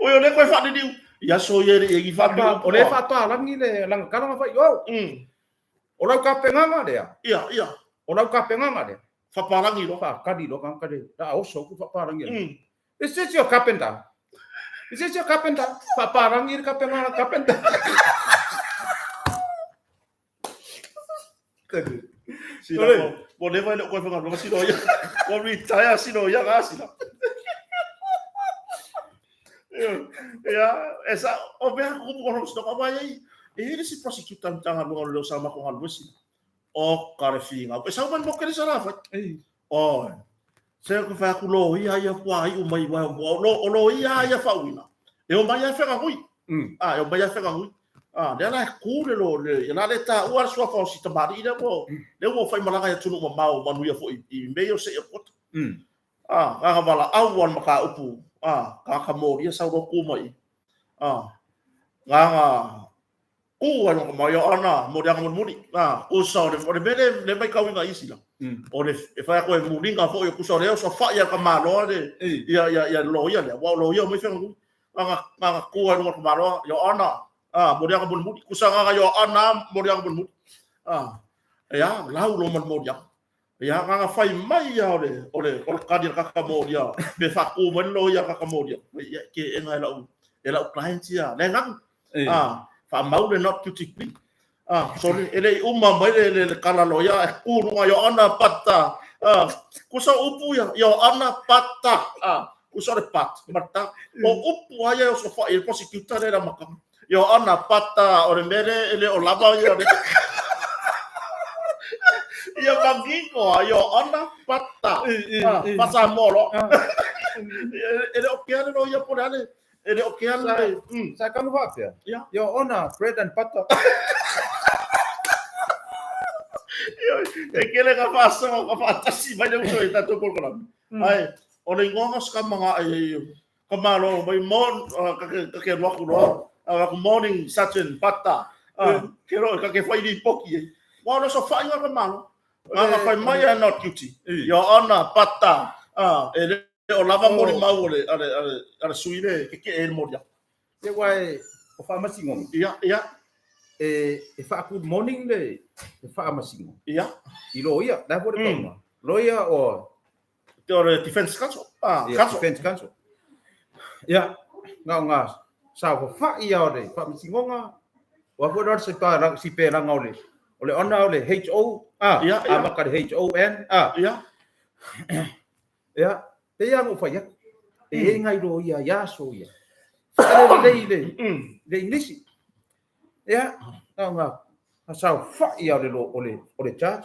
Oi, o lea koe faaniniu. I aso ia e i faaniniu. O lea faapalagi le langa kalanga fai au. O lau tapenaga lea. Ia, ia. O lau tapenaga lea. Faapalagi loa. Faakali loa kanga le. La oso ku faapalagi. Is this your carpenter? Is this your carpenter? Faapalagi le tapenaga carpenter. Sila ko, mo leva ile koe whangarua silo ia. Ua retire silo ia ngā sila. Ia, e sa, o mea kupu kono sino ka mai ai. E hele si prosecutor tanga lunga leo sa mako ngalua sila. O ka le whinga. E sau mai mo kere sa la whai. O, se ko whai aku lo ia ia kua i umai wai o lo, o lo ia ia whauina. E o mai ai whenga hui. Ah, e o mai ai whenga hui. Ah, lea la e kū le lo, le, la le tā ua le suafa o si tamali'i lea ua, lea ua faimalaga i atunuu mamao manuia foi i mea ia o seia kota. Ah, gaga valaau a le mataupu, ah, gaga molia sau loa kū mai i. Ah, gaga kū ai loa mai o ana moliaga mulimuli. Ah, kusa o le, o le mea le, le maitauina i isi la. O le, e fai atu e muliga foi o kusa o le oso fa'i a le tamaloa le, ia, ia, ia loia lea, ua o loia o mai fega Gaga, gaga kū ai luga o le tamaloa, Your Honor, ah, moliaga mulimuli. Kusa gaga Your Honor, moliaga mulimuli. Ah, ia, lau lo ma le moliaga. Ia, gaga fai mai ia o le, o le, o le kali a le kaka molia, pe faakū mai le loia a le kaka molia. Ia, ke ega e lau, e lau client ia, le gagu. Ah, faamau le not guilty plea. Ah, sorry, e le i uma mai le, le, le kala loia, e kū luga, Your Honor, but, ah, kusa upu ia, Your Honor, but, ah, kusa o le but, ma le ta. O upu lava ia e osofai e le prosecutor lea i le amataga. Your Honor, but, o le mea lea e le o lava ia le Ia manino lava, Your Honor, but, ah, faa-Samoa loa. E le o kea le loia po o le a le E le o ke ala e... Sa kanu faapea? Ia. Your Honor, bread and butter. E kele ka whaasawa, ka whaatasi mai le uso i tātou polokalame. Ai, o le ingoa nga scam nga e ka malo mai mon ka ke ka ke loaku loa. Aku morning Sergeant Butter. Ke ro ka ke whai ripoki e. Wa o so whai nga ka malo. Nga whai mai a not guilty. Your Honor, Butter. E le o lava molimau o le, a le, a le, a le sui le ke ke e le molia. Te wa e, o whaamasingo. Ia, ia. E, e wha good morning le, e whaamasingo. Ia. I lo ia, la fo le kaunga. Lo ia o... Te o le Defense Council. Ah, yeah, Council. Defense Council. Ia, ngā o ngā sa o wha ia o le whaamasingonga. Wa fo le se pa si pe ranga o le, o le ona o le H-O, ah, ia, ia. A maka le H-O-N, ah. Ia. Ia, pei lava ona ou fai atu, e i ai nai loia i aso ia. Whakalelei le, le Englisi. Ia, na o ngā, ngā saofai ia o le, o le, o le judge,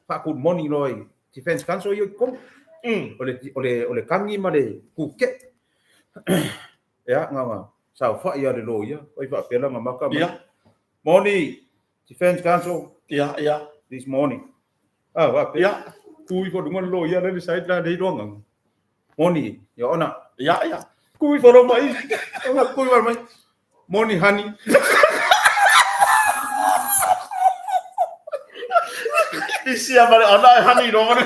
wha good morning loa i Defense Council ia i totonu. O le, o le, o le kagi ma le kuke. Ia, ngā ngā saofai ia o le loia, oi whaapela ngā maka mai. Ia. Morning, Defense Council. Ia, ia. This morning. Ah, whaapela. Ia. Kui fo lunga le loia le side la le iloa nganga. Moni, Your Honor. Ia, ia. Kui fo mai. Kui fo mai. Moni, honey. Isi a mare ana e honey no mare.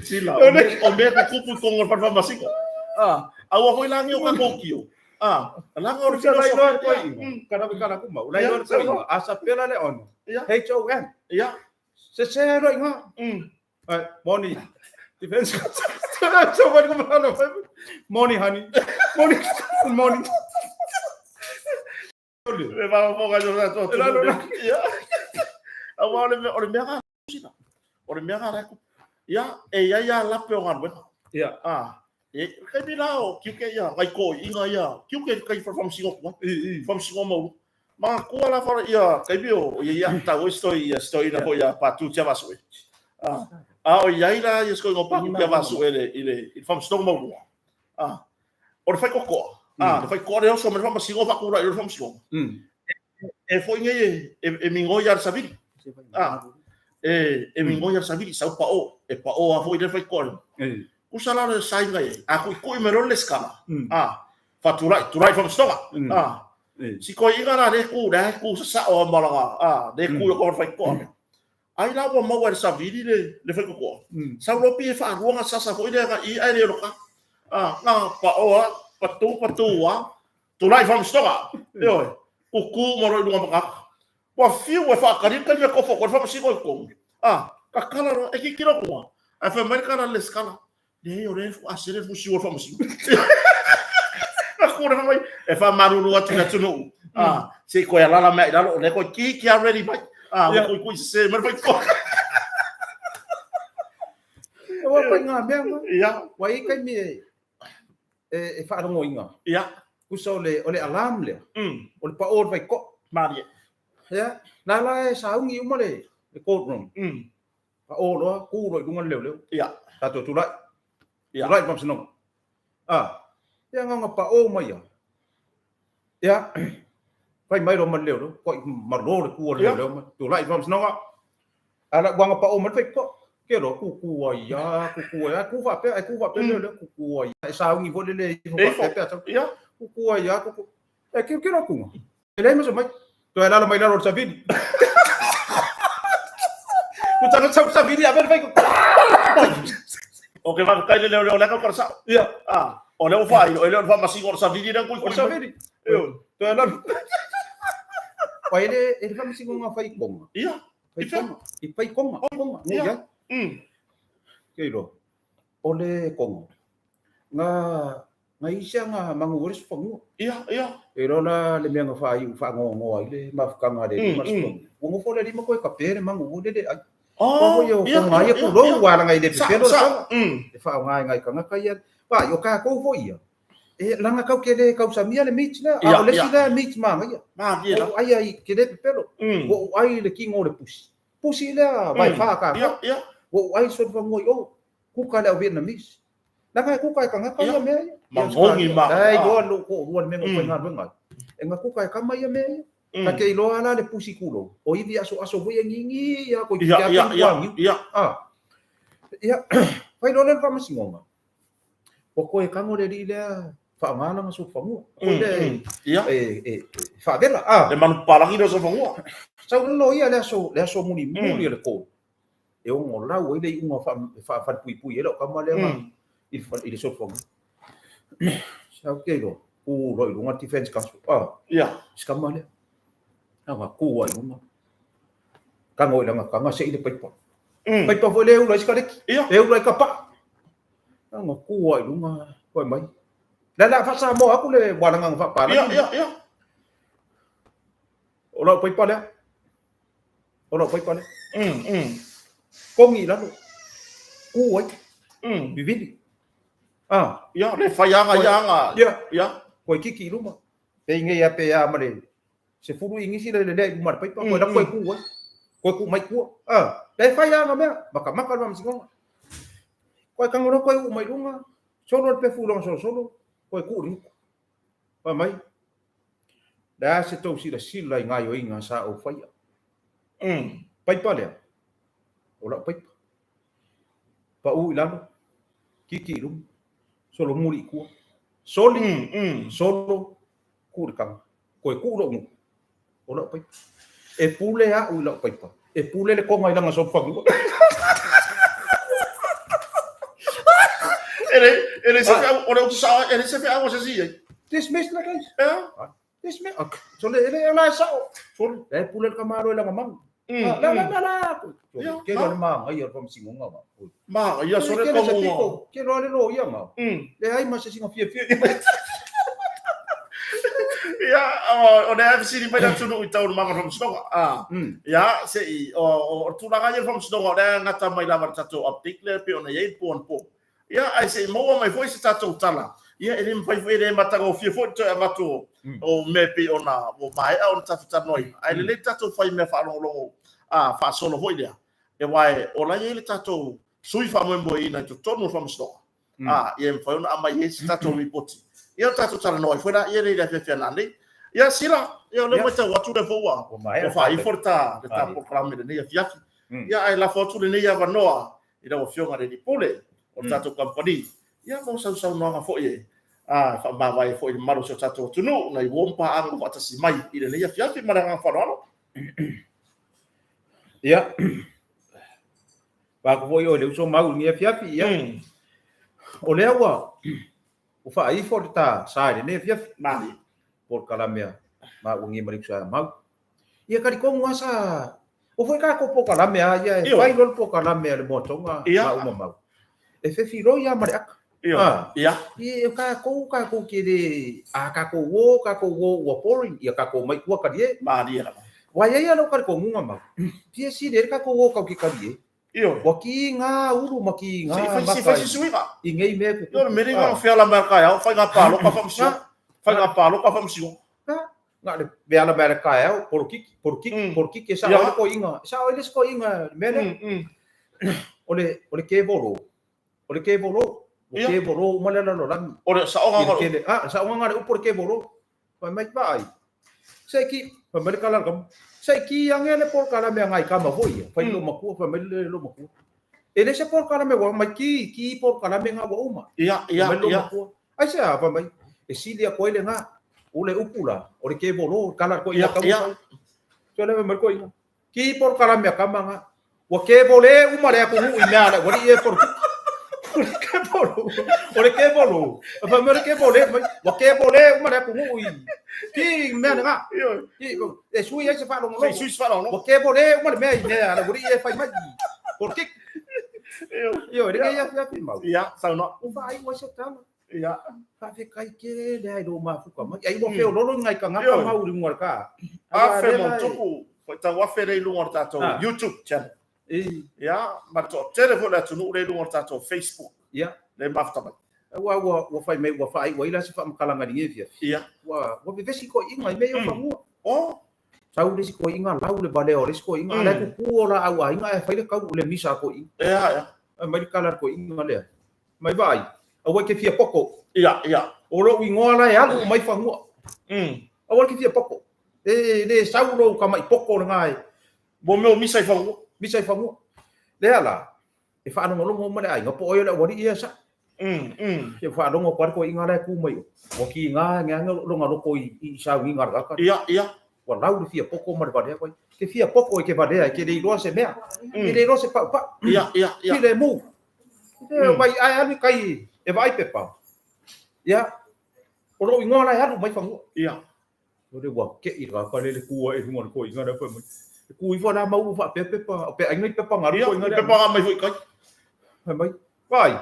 Sila, o mea ku kupu i kongo le whanwha masika. Ah, aua hoi langi o ka kōkio. Ah, langa o le Sa lai filosofi. loa koe inga. Kana kana kuma. Lai loa koe inga. Asa pela le ona. Ia. H O N. Ia. Se se ro inga. Ai, morning. Defense. So what come on? Morning, honey. Morning. Morning. Le faafofoga i o tatou atunuu. Ia. Aua o le mea, o le mea lena sina. O le mea lena ia, e i ai lava lape o galuega. Ia. Ah, e taimi la o tiute ia, nai toeaiina ia, tiute kai faamasino atu ai. Faamasino maualuga. Manatua la fale ia taimi o ia ia tau ai stoi ia stoi na foi ia Patu Tiavaasue. Ah, a o i ai la ia stoi o Patu Tiavaasue le i le i le faamasinoga maualuga. Ah, o le faitotoa. Ah, le faitotoa le oso ma le faamasino faatulai i le faamasinoga. E foi nei e, e migoi ia le savili. Ah, e migoi ia le savili, sau pao, e pao a foi le faitotoa le. Kusa la le sainga e, a kui kui me le skala. Ah, faatulai, tulai faamasinoga. Ah, si toeaina la le ku, le ku sa sao a malaga. Ah, le ku i ko le faitotoa. Ai la ua maua e le savili le, le faitotoa. Sau loa pi e faalua na sasa foi lea na i ae le loka. Ah, na pao a, patu patu a, tulai faamasinoga. Ioe, kuku ma loa i luga matata. Ua fiu e faatali le taimi e kofo atu ai le faamasino i totonu. Ah, tatala loa, e tilotilo atu lava. Ae fai mai le tala a le resitala, leai o lea e asele le fusiua o le faamasino. Aku le fai mai, e faamalulu atu i le atunuu. Ah, se i toe alala mea i lalo, o lea toeitiiti lava ready mai. Ah, ua tuitui sese mai le faitotoa. Ua pai ngā mea ma. Ia. Ua i taimi e e faalogoina. Ia. Kusa o le o le alarm lea. O le pao o le faitotoa. Malie. Ia, la la e sauni uma le le courtroom. Pao loa, ku loa i luga le leoleo. Ia. Tatou tulai. Ia. Tulai i le faamasinoga. Ah, ia nganga pao mai ia. Ia, fai mai loa ma le leoleo, koai malo le ku a le leoleo mai. Tulai i le faamasinoga. A la ua pao mai le faitotoa. Ke loa, kuku ai ia, kuku ai, ku faapea, ai ku faapea leoleo, kuku ai. E sauni foi le le ifo faapea pe a sau. Ia. Kuku ai ia, kuku. E kilokilo atu. E leai ma se mai. Toe alala mai lalo o le savili. Ua tana sau savili ave le faitotoa. Ok, faafetai le leoleo lea kau sao. Ia. Ah, o lea ua faailo, e le o le faamasino o le savili lea kui O le savili. Toe alala. Pai le e le faamasinoga fai konga. Ia. Fai konga. I fai konga. Konga. Ia. Ia. Ke iloa. O le konga. Nga nga isi nga mangu o le sofanua. Ia, ia. E iloa la le mea nga faaiu faangoangoa ai le mafutaga a le alii ma le sofanua. Ua nofo le alii ma koe kape le mangu o le le ai. Oh, Ia, ia, ia, ia, pulou ua laga i le pepelo le konga. E faaaoga e nai tagata ia. Vai, o tatou foi ia. E laga kau ke le kausamia le meat lea, a o le isi lea meat manaia. Manaia la. Ua ou ai ai ke le pepelo. Ua ou ai i le kino o le pusi. Pusi lea vai fa tatou. Ia, ia. Ua ou ai solofanua i o, kuka le au Vietnamese. Laga e kuka e tagata ia mea ia. Magogi ma. Lai iloa lou toalua le mea na ou faigaluega ai. E nga kuka e kama ia mea ia. Ta te iloa la le pusi kulou, o ivi asoaso foi e gigi ia koe ki te ata i tua niu. Ia. Ah. Ia, fai loa lea le faamasinoga. Ua koe kago le alii lea faaaoga lana solofanua. Foi lea e, e, e, e faavela. Ah. Le manupapalagi lea o solofanua. Sau le loia le aso, le aso mulimuli o le court. E ono lau ai le iuga faafalepuipui ai lau tama lea i i le solofanua. Sau ke iloa, ku loa i luga le defense counsel. Ah. Ia. Si tama lea. Anga ku ai luga. Kago i lana taga sei le paipa. Paipa foi lea e ula ai sikareti. Ia. E ula ai ka paa. Anga ku ai luga, fai mai. Le la faasamoa atu le walaga na faapalagi. Ia, ia, ia. O lau paipa lea. O lau paipa lea. Kogi i lalo. Ku ai. Vivili. Ah. Ia, le fai aga ia aga. Ia. Ia. Koe kiki i luma. Pe i nei a pe a ma le sefulu inisi le lelea i luma o le paipa. Koe la koe ku ai. Koe ku mai kua. Ah. Le fai aga mea. Makamaka le faamasinoga. Koe kangolo koe uu mai luga. Solo le pefu i lona solosolo. Koe ku i le nuku. Fai mai. Le a se tou silasila i gaoioiga sa ou faia. Paipa lea, o lau paipa. Pau i lalo, kiki i luga, solomuli i tua. Soli, solo, ku i le taga. Koe kuu lou nuku, o lau paipa. E pule au i lau paipa. E pule le konga i lana solofanua. E le, e le se feau, o le utu sao, e le se feau o se si ai. Dismiss le case. Ea. Dismiss. Okay. So le, le, la e sao. Solo. E pule le kamalo i lana manu. La la la la. Ke lo le magaia o le Faamasinoga ma. Magaia sole ka. Ke lo le loia ma. Le ai ma se singa fiafia. Ia, o le a fesili mai le atunuu i taualumaga o le Faamasinoga. Ia, se i, o le tulaga ia o le Faamasinoga, o lea e gata mai lava i le tatou update lea e pei ona i ai le po anapo. Ia, ae se i maua mai foi se tatou tala. Ia, e le mafai foi, e le matagofie foi le toe avatu o mea e pei ona ua maea ona tatou talanoaina. Ae lelei le tatou fai mea faalogologo faasolo foi lea, aua o la e i ai le tatou sui faamoemoeina i totonu o le Faamasinoga. Ia e mafai ona aumai ai se tatou lipoti. Ia ona tatou talanoa ai foi laia i le afiafi a nanei. Ia Sila, ia o lea ua matau atu lea foi ua faaifo le ta polokalame i lenei afiafi. Ia ae lafo atu lenei avanoa i lau Afioga i le Alii Pule o le tatou kamupani, ia mo sau saunoaga foi e faamavae ai foi i le mamalu o si o tatou atunuu nai uo ma paaga faatasi mai i lenei afiafi. Ma le agaga faaaloalo. Ia, vaeatu foi oe le uso mau i lenei afiafi, ia, o lea ua faaifo le ta sa i lenei afiafi. Malie. Polokalame a maua nei ma le uso ia Mau. Ia talitonu lava sa o foi tatou polokalame a ia e fai loa le polokalame a le Moatoga maua ma Mau. E fefiloi lava ma le ata. Ia. Ia tatou tatou te le a tatou o tatou o ua boring ia tatou omai i tua talie. Malie lava. Aua e i ai lava lou talitonuga Mau. Fia sili ai le tatou o tatou te talie. Ua kiga ulu ma kiga maka i nei mea e tutupu. Ioe, mea nei feala mai le taeao, faiga palota faamasinoga, faiga palota faamasinoga. Na le feala mai le taeao, polokiki, polokiki, polokiki, e sao ai le toeaina, e sao ai le isi toeaina i le mea lea. O le, o le kevolo, o le kevolo, ua kevolo uma le lalolagi. O le saoga o le, a, saoga le upu o le kevolo. Fai mai, vaai, se i ki, fai mai le kala kama, se i ki ange le polokalame a ngai kama foi ia, fai lo matua, fai mai le lo matua. E le se polokalame ua mai ki, ki polokalame nga ua uma. Ia, ia, ia. Ai se a, fai mai, e sili aku ai le nga, o le upu la, o le kevolo, kala ko ia kama. Ia. So le mai ko ia. Ki polokalame a kama nga, Ua kevole uma le atunuu i mea a le aualii e polokiki. O le kevolo, o le kevolo, fai mai o le kevole mai, ua kevole uma le atunuu i ki mea lena. Ki, e sui ai se faalogologo. Se sui se faalogologo. Ua kevole uma le mea i mea a le aualii e fai mai polokiki. Ioe, lenei afiafi mau. Ia, saunoa. Ua faaiu ai se tala. Ia. Faafetai tele lava i lou mafuta mai. Ai ua feololo i nai tagata mau i luga o le ka. Afe ma tupu, faitau afe lea i luga o le tatou YouTube channel. Ia, ma le toatele foi o le atunuu lea i luga o le tatou Facebook. Ia. Lea e mafuta mai. Aua ua ua fai mai ua faaiu ai la se faamatalaga i lenei afiafi. Ia. Ua ua vevesi toeaiina i mea ia o fanua. Oh. Sau le isi toeaiina lau le valea o le isi toeaiina, a o la e tutu o laau aiga ae fai le tau le misa a toeaiina. Ia, ia. Aumai le tala a le toeaina lea. Mai vaai, aua e te fia poto. Ia, ia. O lou igoa la e alu uma ai fanua. Aua e te fia poto. E le sau lou tama'i poto lena e. Mo mea o misa i fanua. Misa i fanua. Lea la, e faalogologo uma le aiga, po o ai o le aualii ia e saʻo. Ke faalogo atu lava le toeaina la e tu mai o. Ua kiga ane ane lona loto i sauniga a le tagata. Ia, ia. Ua lau le fia poto ma le valea koe. Ke fia poto e ke valea e ke le iloa se mea. Ke le iloa se paupau. Ia, ia, ia. Filemu. E mai ae alu i kai e vaai pepa. Ia, o lou igoa la e alu mai fanua. Ia. O le ua keʻi le tagata lea le tu ae i luga o le toeaina lea fai mai. E tu ifo la mau ua faapea pepa, o pe aiga i pepa galu toeaina lea. Ia, pepa nga mai foi i kai. Fai mai, vaai,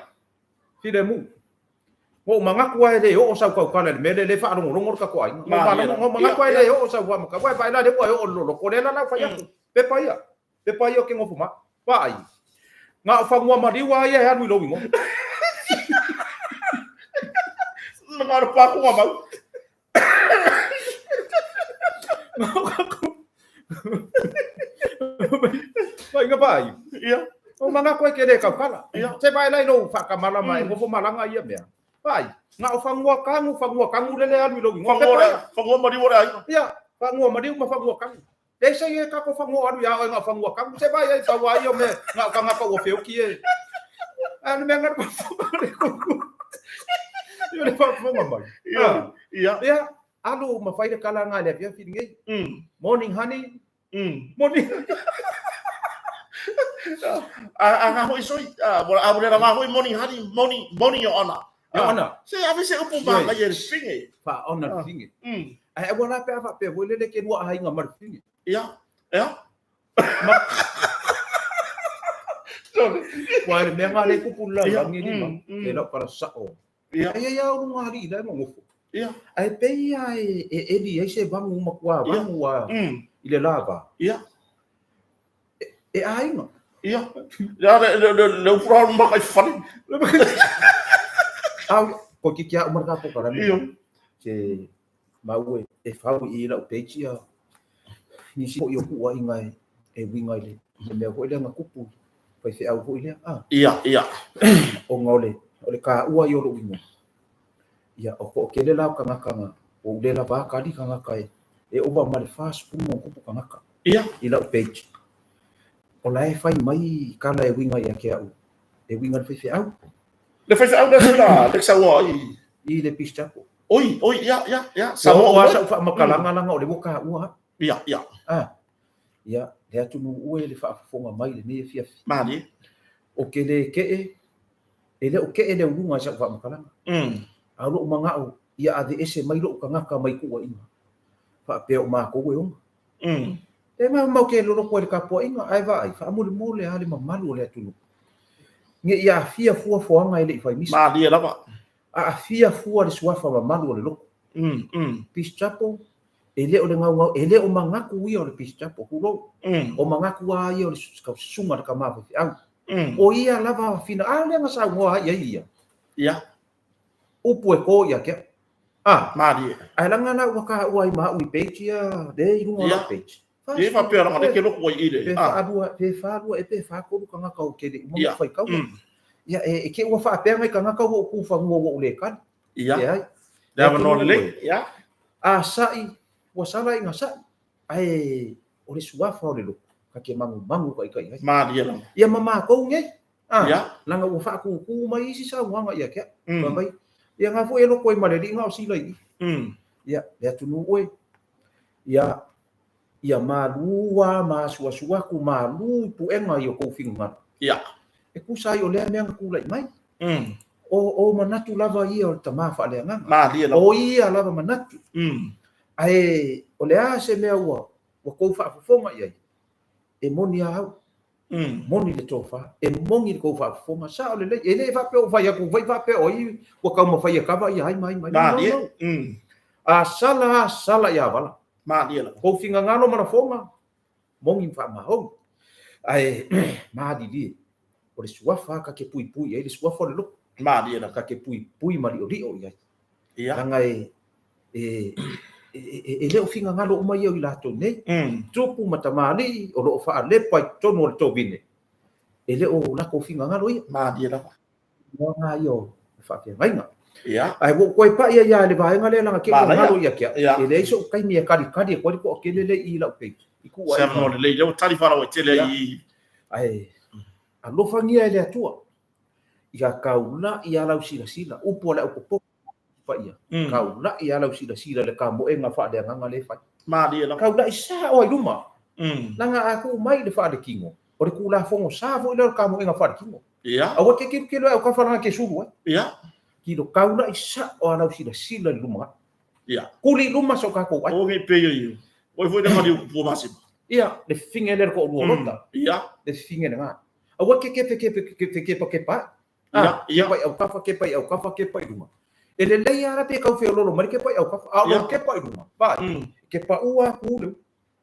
filemu. Ua ou manatu lava e le oo sau tautala i le mea lea, lea e faalogologo le tatou aiga. Ua ou manatu lava e le oo sau faamatalaga. Uae vaai la lea ua e oo i le loloto, lea la la ou fai atu. Pepa ia, pepa ia ou te nofo ma. Vaai, na o fanua maliu lava ia e alu i lou igoa. Na o le pakuga mau. Vai nga vai. Ia. O manatu e ke le kaukala. Ia. Se vai lai lou whakamalama e ngofo malanga ia mea. Vai. Nga o whangua kangu, whangua kangu lele alu i lou ingoa. Whangua, whangua mariu ora ai. Ia, whangua mariu ma whangua kangu. Le se e kako whangua alu ia oe nga whangua kangu. Se vai ai tau ai o me nga o kangaka ua whioki e. A le mea ngā whangua kuku. Ia le whangua mai. Ia. Ia. Ia. Alu ma whai le kala ngā le afiafi nei. Morning honey. Morning. A ngā hoi soi, a mo le ngā hoi morning honey, morning, morning your honor. Your honor. Se ave se upu ma ngai e le finge. Wha ona le finge. Ai aua la pe a whapea, voi lele ke rua ahainga ma le finge. Ia, ia. Sorry. Ua le mea ngā le kupu la Ia, langi lima. E lau kala sao. Ia. Ai ai au ngā li la mo ngofo. Ia. Ai pei ia e eli ai se vangu makua Ia. vangu a i le lava. Ia. E aiga. Ia. Ia le upura au maka i fale. Au ko ki kia umar ka pokara me. Ia. Se mau e fau i lau page ia. Nisi o ku ai ngai e winga i le mea hoi le nga kupu. Pai fe au hoi le a. Ia, ia. O ngā o le ka ua i o lo ingo. Ia, o ko kele lau kangaka o ule la vā kali kangaka e ova ma le 40 kupu kangaka. Ia. I lau page. O la e whai mai kala e winga ia ke au. E winga le whai au. Le whai au le sila, le saua i. I le pistapo. Oi, oi, ia, ia, ia. Samoa o asa uwha makalanga langa o le woka ua. Ia, ia. Ah. Ia, le atu nu ue le whaafofonga mai le nei fiafi. Mani. O ke le ke'e, e le o ke'e le ulunga sa uwha makalanga. A lo manga'o, ia ade ese mai lo kangaka mai ku'a inga. Whaapea o mākou e onga. E mau mau ke lolo koe le kapua inga, ai vaai, whaamule mole a le mamalu o le atunu. Nge ia afia fua fuanga e le i whai misa. Mani e lava. A afia fua le suafa mamalu o le loko. Peace Chapel, e le o le ngau ngau, e le o mangaku ia o le Peace Chapel, hulo. O mangaku a ia o le sunga le kamawe fi au. O ia lava fina, a le nga sa ngoa ia ia. Ia. Upu e ko ia kia. Ah, Mani. Ai langa la waka ua i ma ui page ia, le i lunga la page. E fa pera ngare ke loko i ile. Pe fa alua, pe fa alua e pe fa kolu ka ngaka o kele uma fai kau. Ia e ke ua fa pera ngai ka ngaka o ku fa ngua o le kan. Ia. Le ava no le. Ia. A sai ua sala i nga sai. Ai o le suafa o le loko. Ka ke mangu mangu ka i kai. Mani la. Ia mama kou ngai. Ah, Ia. Langa ua fa ku ku mai isi sa wanga ia kia. Mai. Ia ngā fo e loko i male li ngā o sila i. Ia, le atunu oe. Ia, ia malua, ma sua ku malu puenga i o kou finga. Ia. E kusa i o lea mea nga kula i mai. O manatu lava ia o le tama whaalea nganga. Malia lava. O ia lava manatu. Ae, o lea se mea ua kou whaafofonga i ai. E moni a au. Moni le tofa, e mongi le kou whaafofonga. Sa o le lei, e le whape o whai aku, whai whape o i, ua kau mawhai a kawa ia, hai mai mai. Malia. A sala, sala ia wala. Malia lava. Kou finga ngalo mana fonga, mongi mwha mahongi. Ae, maali li, o le suafa ka ke pui pui, e le suafa le loko. Malia lava. Ka ke pui pui mali o li o ia. Ia. Langa e leo finga ngalo uma ia i latou nei. Tupu matamali o loo whaalepa i tonu o le tōvine. E leo lako finga ngalo ia. Malia lava. Nga ia o whaake ngainga. Ia. Ai wo koe pa ia ia le vaenga le langa ke ngalo ia kia. Ia. E le iso kai mea kari kari e koe ko kele le i lau pei. I ku ai. Se no le le tali fara o tele i. Ai alofangia e le atua. Ia kaula ia lau sila sila upo le upo pa ia. Kaula ia lau sila sila le ka moenga fa le nganga le fa. Malia la. Kaula i sa o i luma. Langa aku mai le fa le kingo. O le kula fongo sa fo ile ka moenga fa le kingo. Ia. Awa ke ke ke lo ka fa ke suru. Ia. Ki lo kaula i sa o lau sila sila le luma. Ia. Kuli luma so ka ko ai. O ngi pe yo. O foi le mali o masima. Ia, le finge le ko lu lota. Ia. Le finge le nga. Awa ke ke ke ke ke ke pa ke pa. Ia, ia. Pai au kafa ke pai au kafa ke pai luma. E le lei ara pe kau fe lolo mari ke pai au kafa. A lo ke pai luma. Pa. Ke pa ua ku le.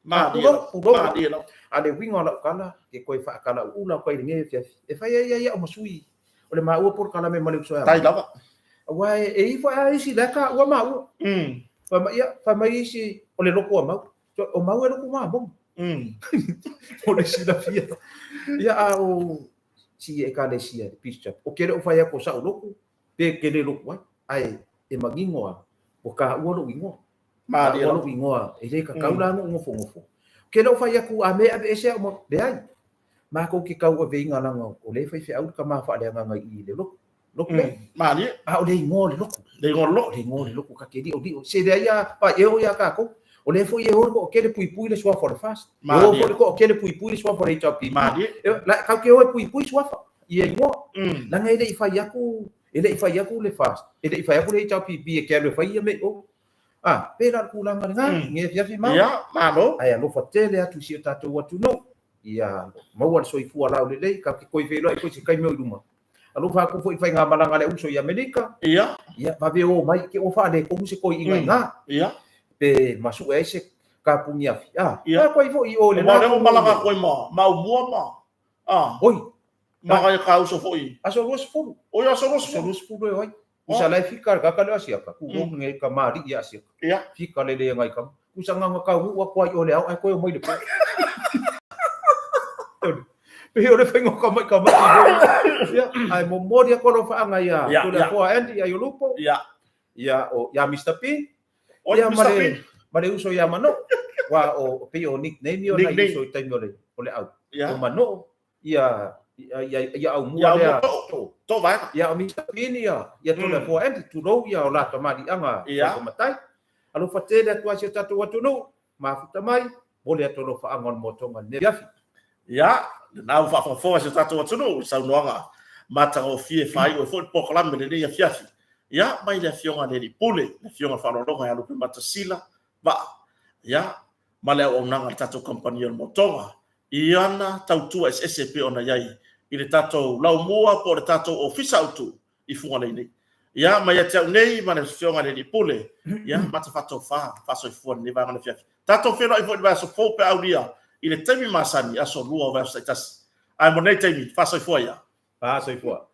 Malia. Malia. A le winga la kala ke koi fa kala ula koi nge fia. E fa ia ia o masui. O le maua por kala me male usoa. Tai lava. Awa e i fa isi la ka ua maua. Fa mai ia fa mai isi o le loko mau. O mau e loko ma mo. O le sila fia. Ia a o si e ka le sia picture. O kele o fa ia ko sa o loko pe kele loko ai. Ai e mangingoa o ka ua lo ingoa. Malia. Ua lo ingoa e le ka kaula ngo ngofo ngofo. Kele o fa ia ku a me a ese o le ai. Ma ko ke kau ave inga langa o le fai fe au ka ma fa le nganga i le loko. Loko le. Malia. A o le ingoa le loko. Le ingoa loko. Le ingoa le loko ka ke li o li o se le ia pa e o ia ka ko. O le foi e o ko kele pui pui le sua for fast. Malia. O ko kele pui pui le sua for HRP. Malia. La ka ke o pui pui sua fa. Ia ingoa. Langa ele i fai aku, ele i fai aku le fast. Ele i fai aku le HRP e ke le fai ia me o. Ah, pe la ku langa nga, nge fia fi mau. Ia, malo. Ai alofa tele atu si o tatou atu no. Ia maua le soifua laulelei, tatou te toe feiloai foi i se taimi o i luma. Alofa atu foi i faigamalaga a le uso i Amerika. Ia. Ia, vave o mai, te ua faaletonu se toeaina i ina. Ia. Pe masue ai se kapuni afi. A, Ia. a koe foi i o le la. Aua o lea ua malaga atu ai ma ma Aumua ma a. Oi. Ma nai ka uso foi. Aso 20. Oi, aso 20. Aso 20 e o ai. Usa la e fika le kaka le asiaka. Ku mm. nge ka mari ia asiaka. Ia. Fika le le ngai kam. Usa nganga ka u a koai o le au ai koe o mai le po. Pe o le whainga ka mai ka mai. Ia, ai mo mori a koro whaanga ia. Ia, Tule ia. foa Andy ai o Lupo. Ia. Ia o ia Mr. P. Oi, Ia Mr. ma le P. ma le uso ia Mano. Wa o pe o nickname o nai Nickname. uso i taimi o le o le au. Ia. O Mano ia ia ia au mua Ia lea. au mua to vaega. Ia o Mr. Pin ia ia tole foa Andy tulou ia o la tamaliʻaga Ia. matai. Alofa tele atu ai si o tatou atunuu, mafuta mai, momoli atu alofaaga o le moatoga i lenei afiafi. Ia, lena ua faafogafoga si o tatou atunuu i saunoaga matagofie e faaiu ai foi le polokalame i lenei afiafi. Ia, mai le Afioga i le Alii Pule, le Afioga i le Faaaloaloga ia Lupematasila Vaa, ia, ma le auaunaga a le tatou kamupani o le Motoga i ana tautua eseese e pei ona i ai i le tatou laumua po o le tatou ofisa autu i Fugalei nei. Ia, mai ia te au nei ma le Afioga i le Alii Pule, ia, mata faatofa, faasoifua i lenei vaega o le afiafi. Tatou feiloai foi i le vaiaso fou pe a aulia i le taimi masani, aso 2 o vaiaso taitasi. Ae mo lenei taimi, faasoifua ia. Faasoifua.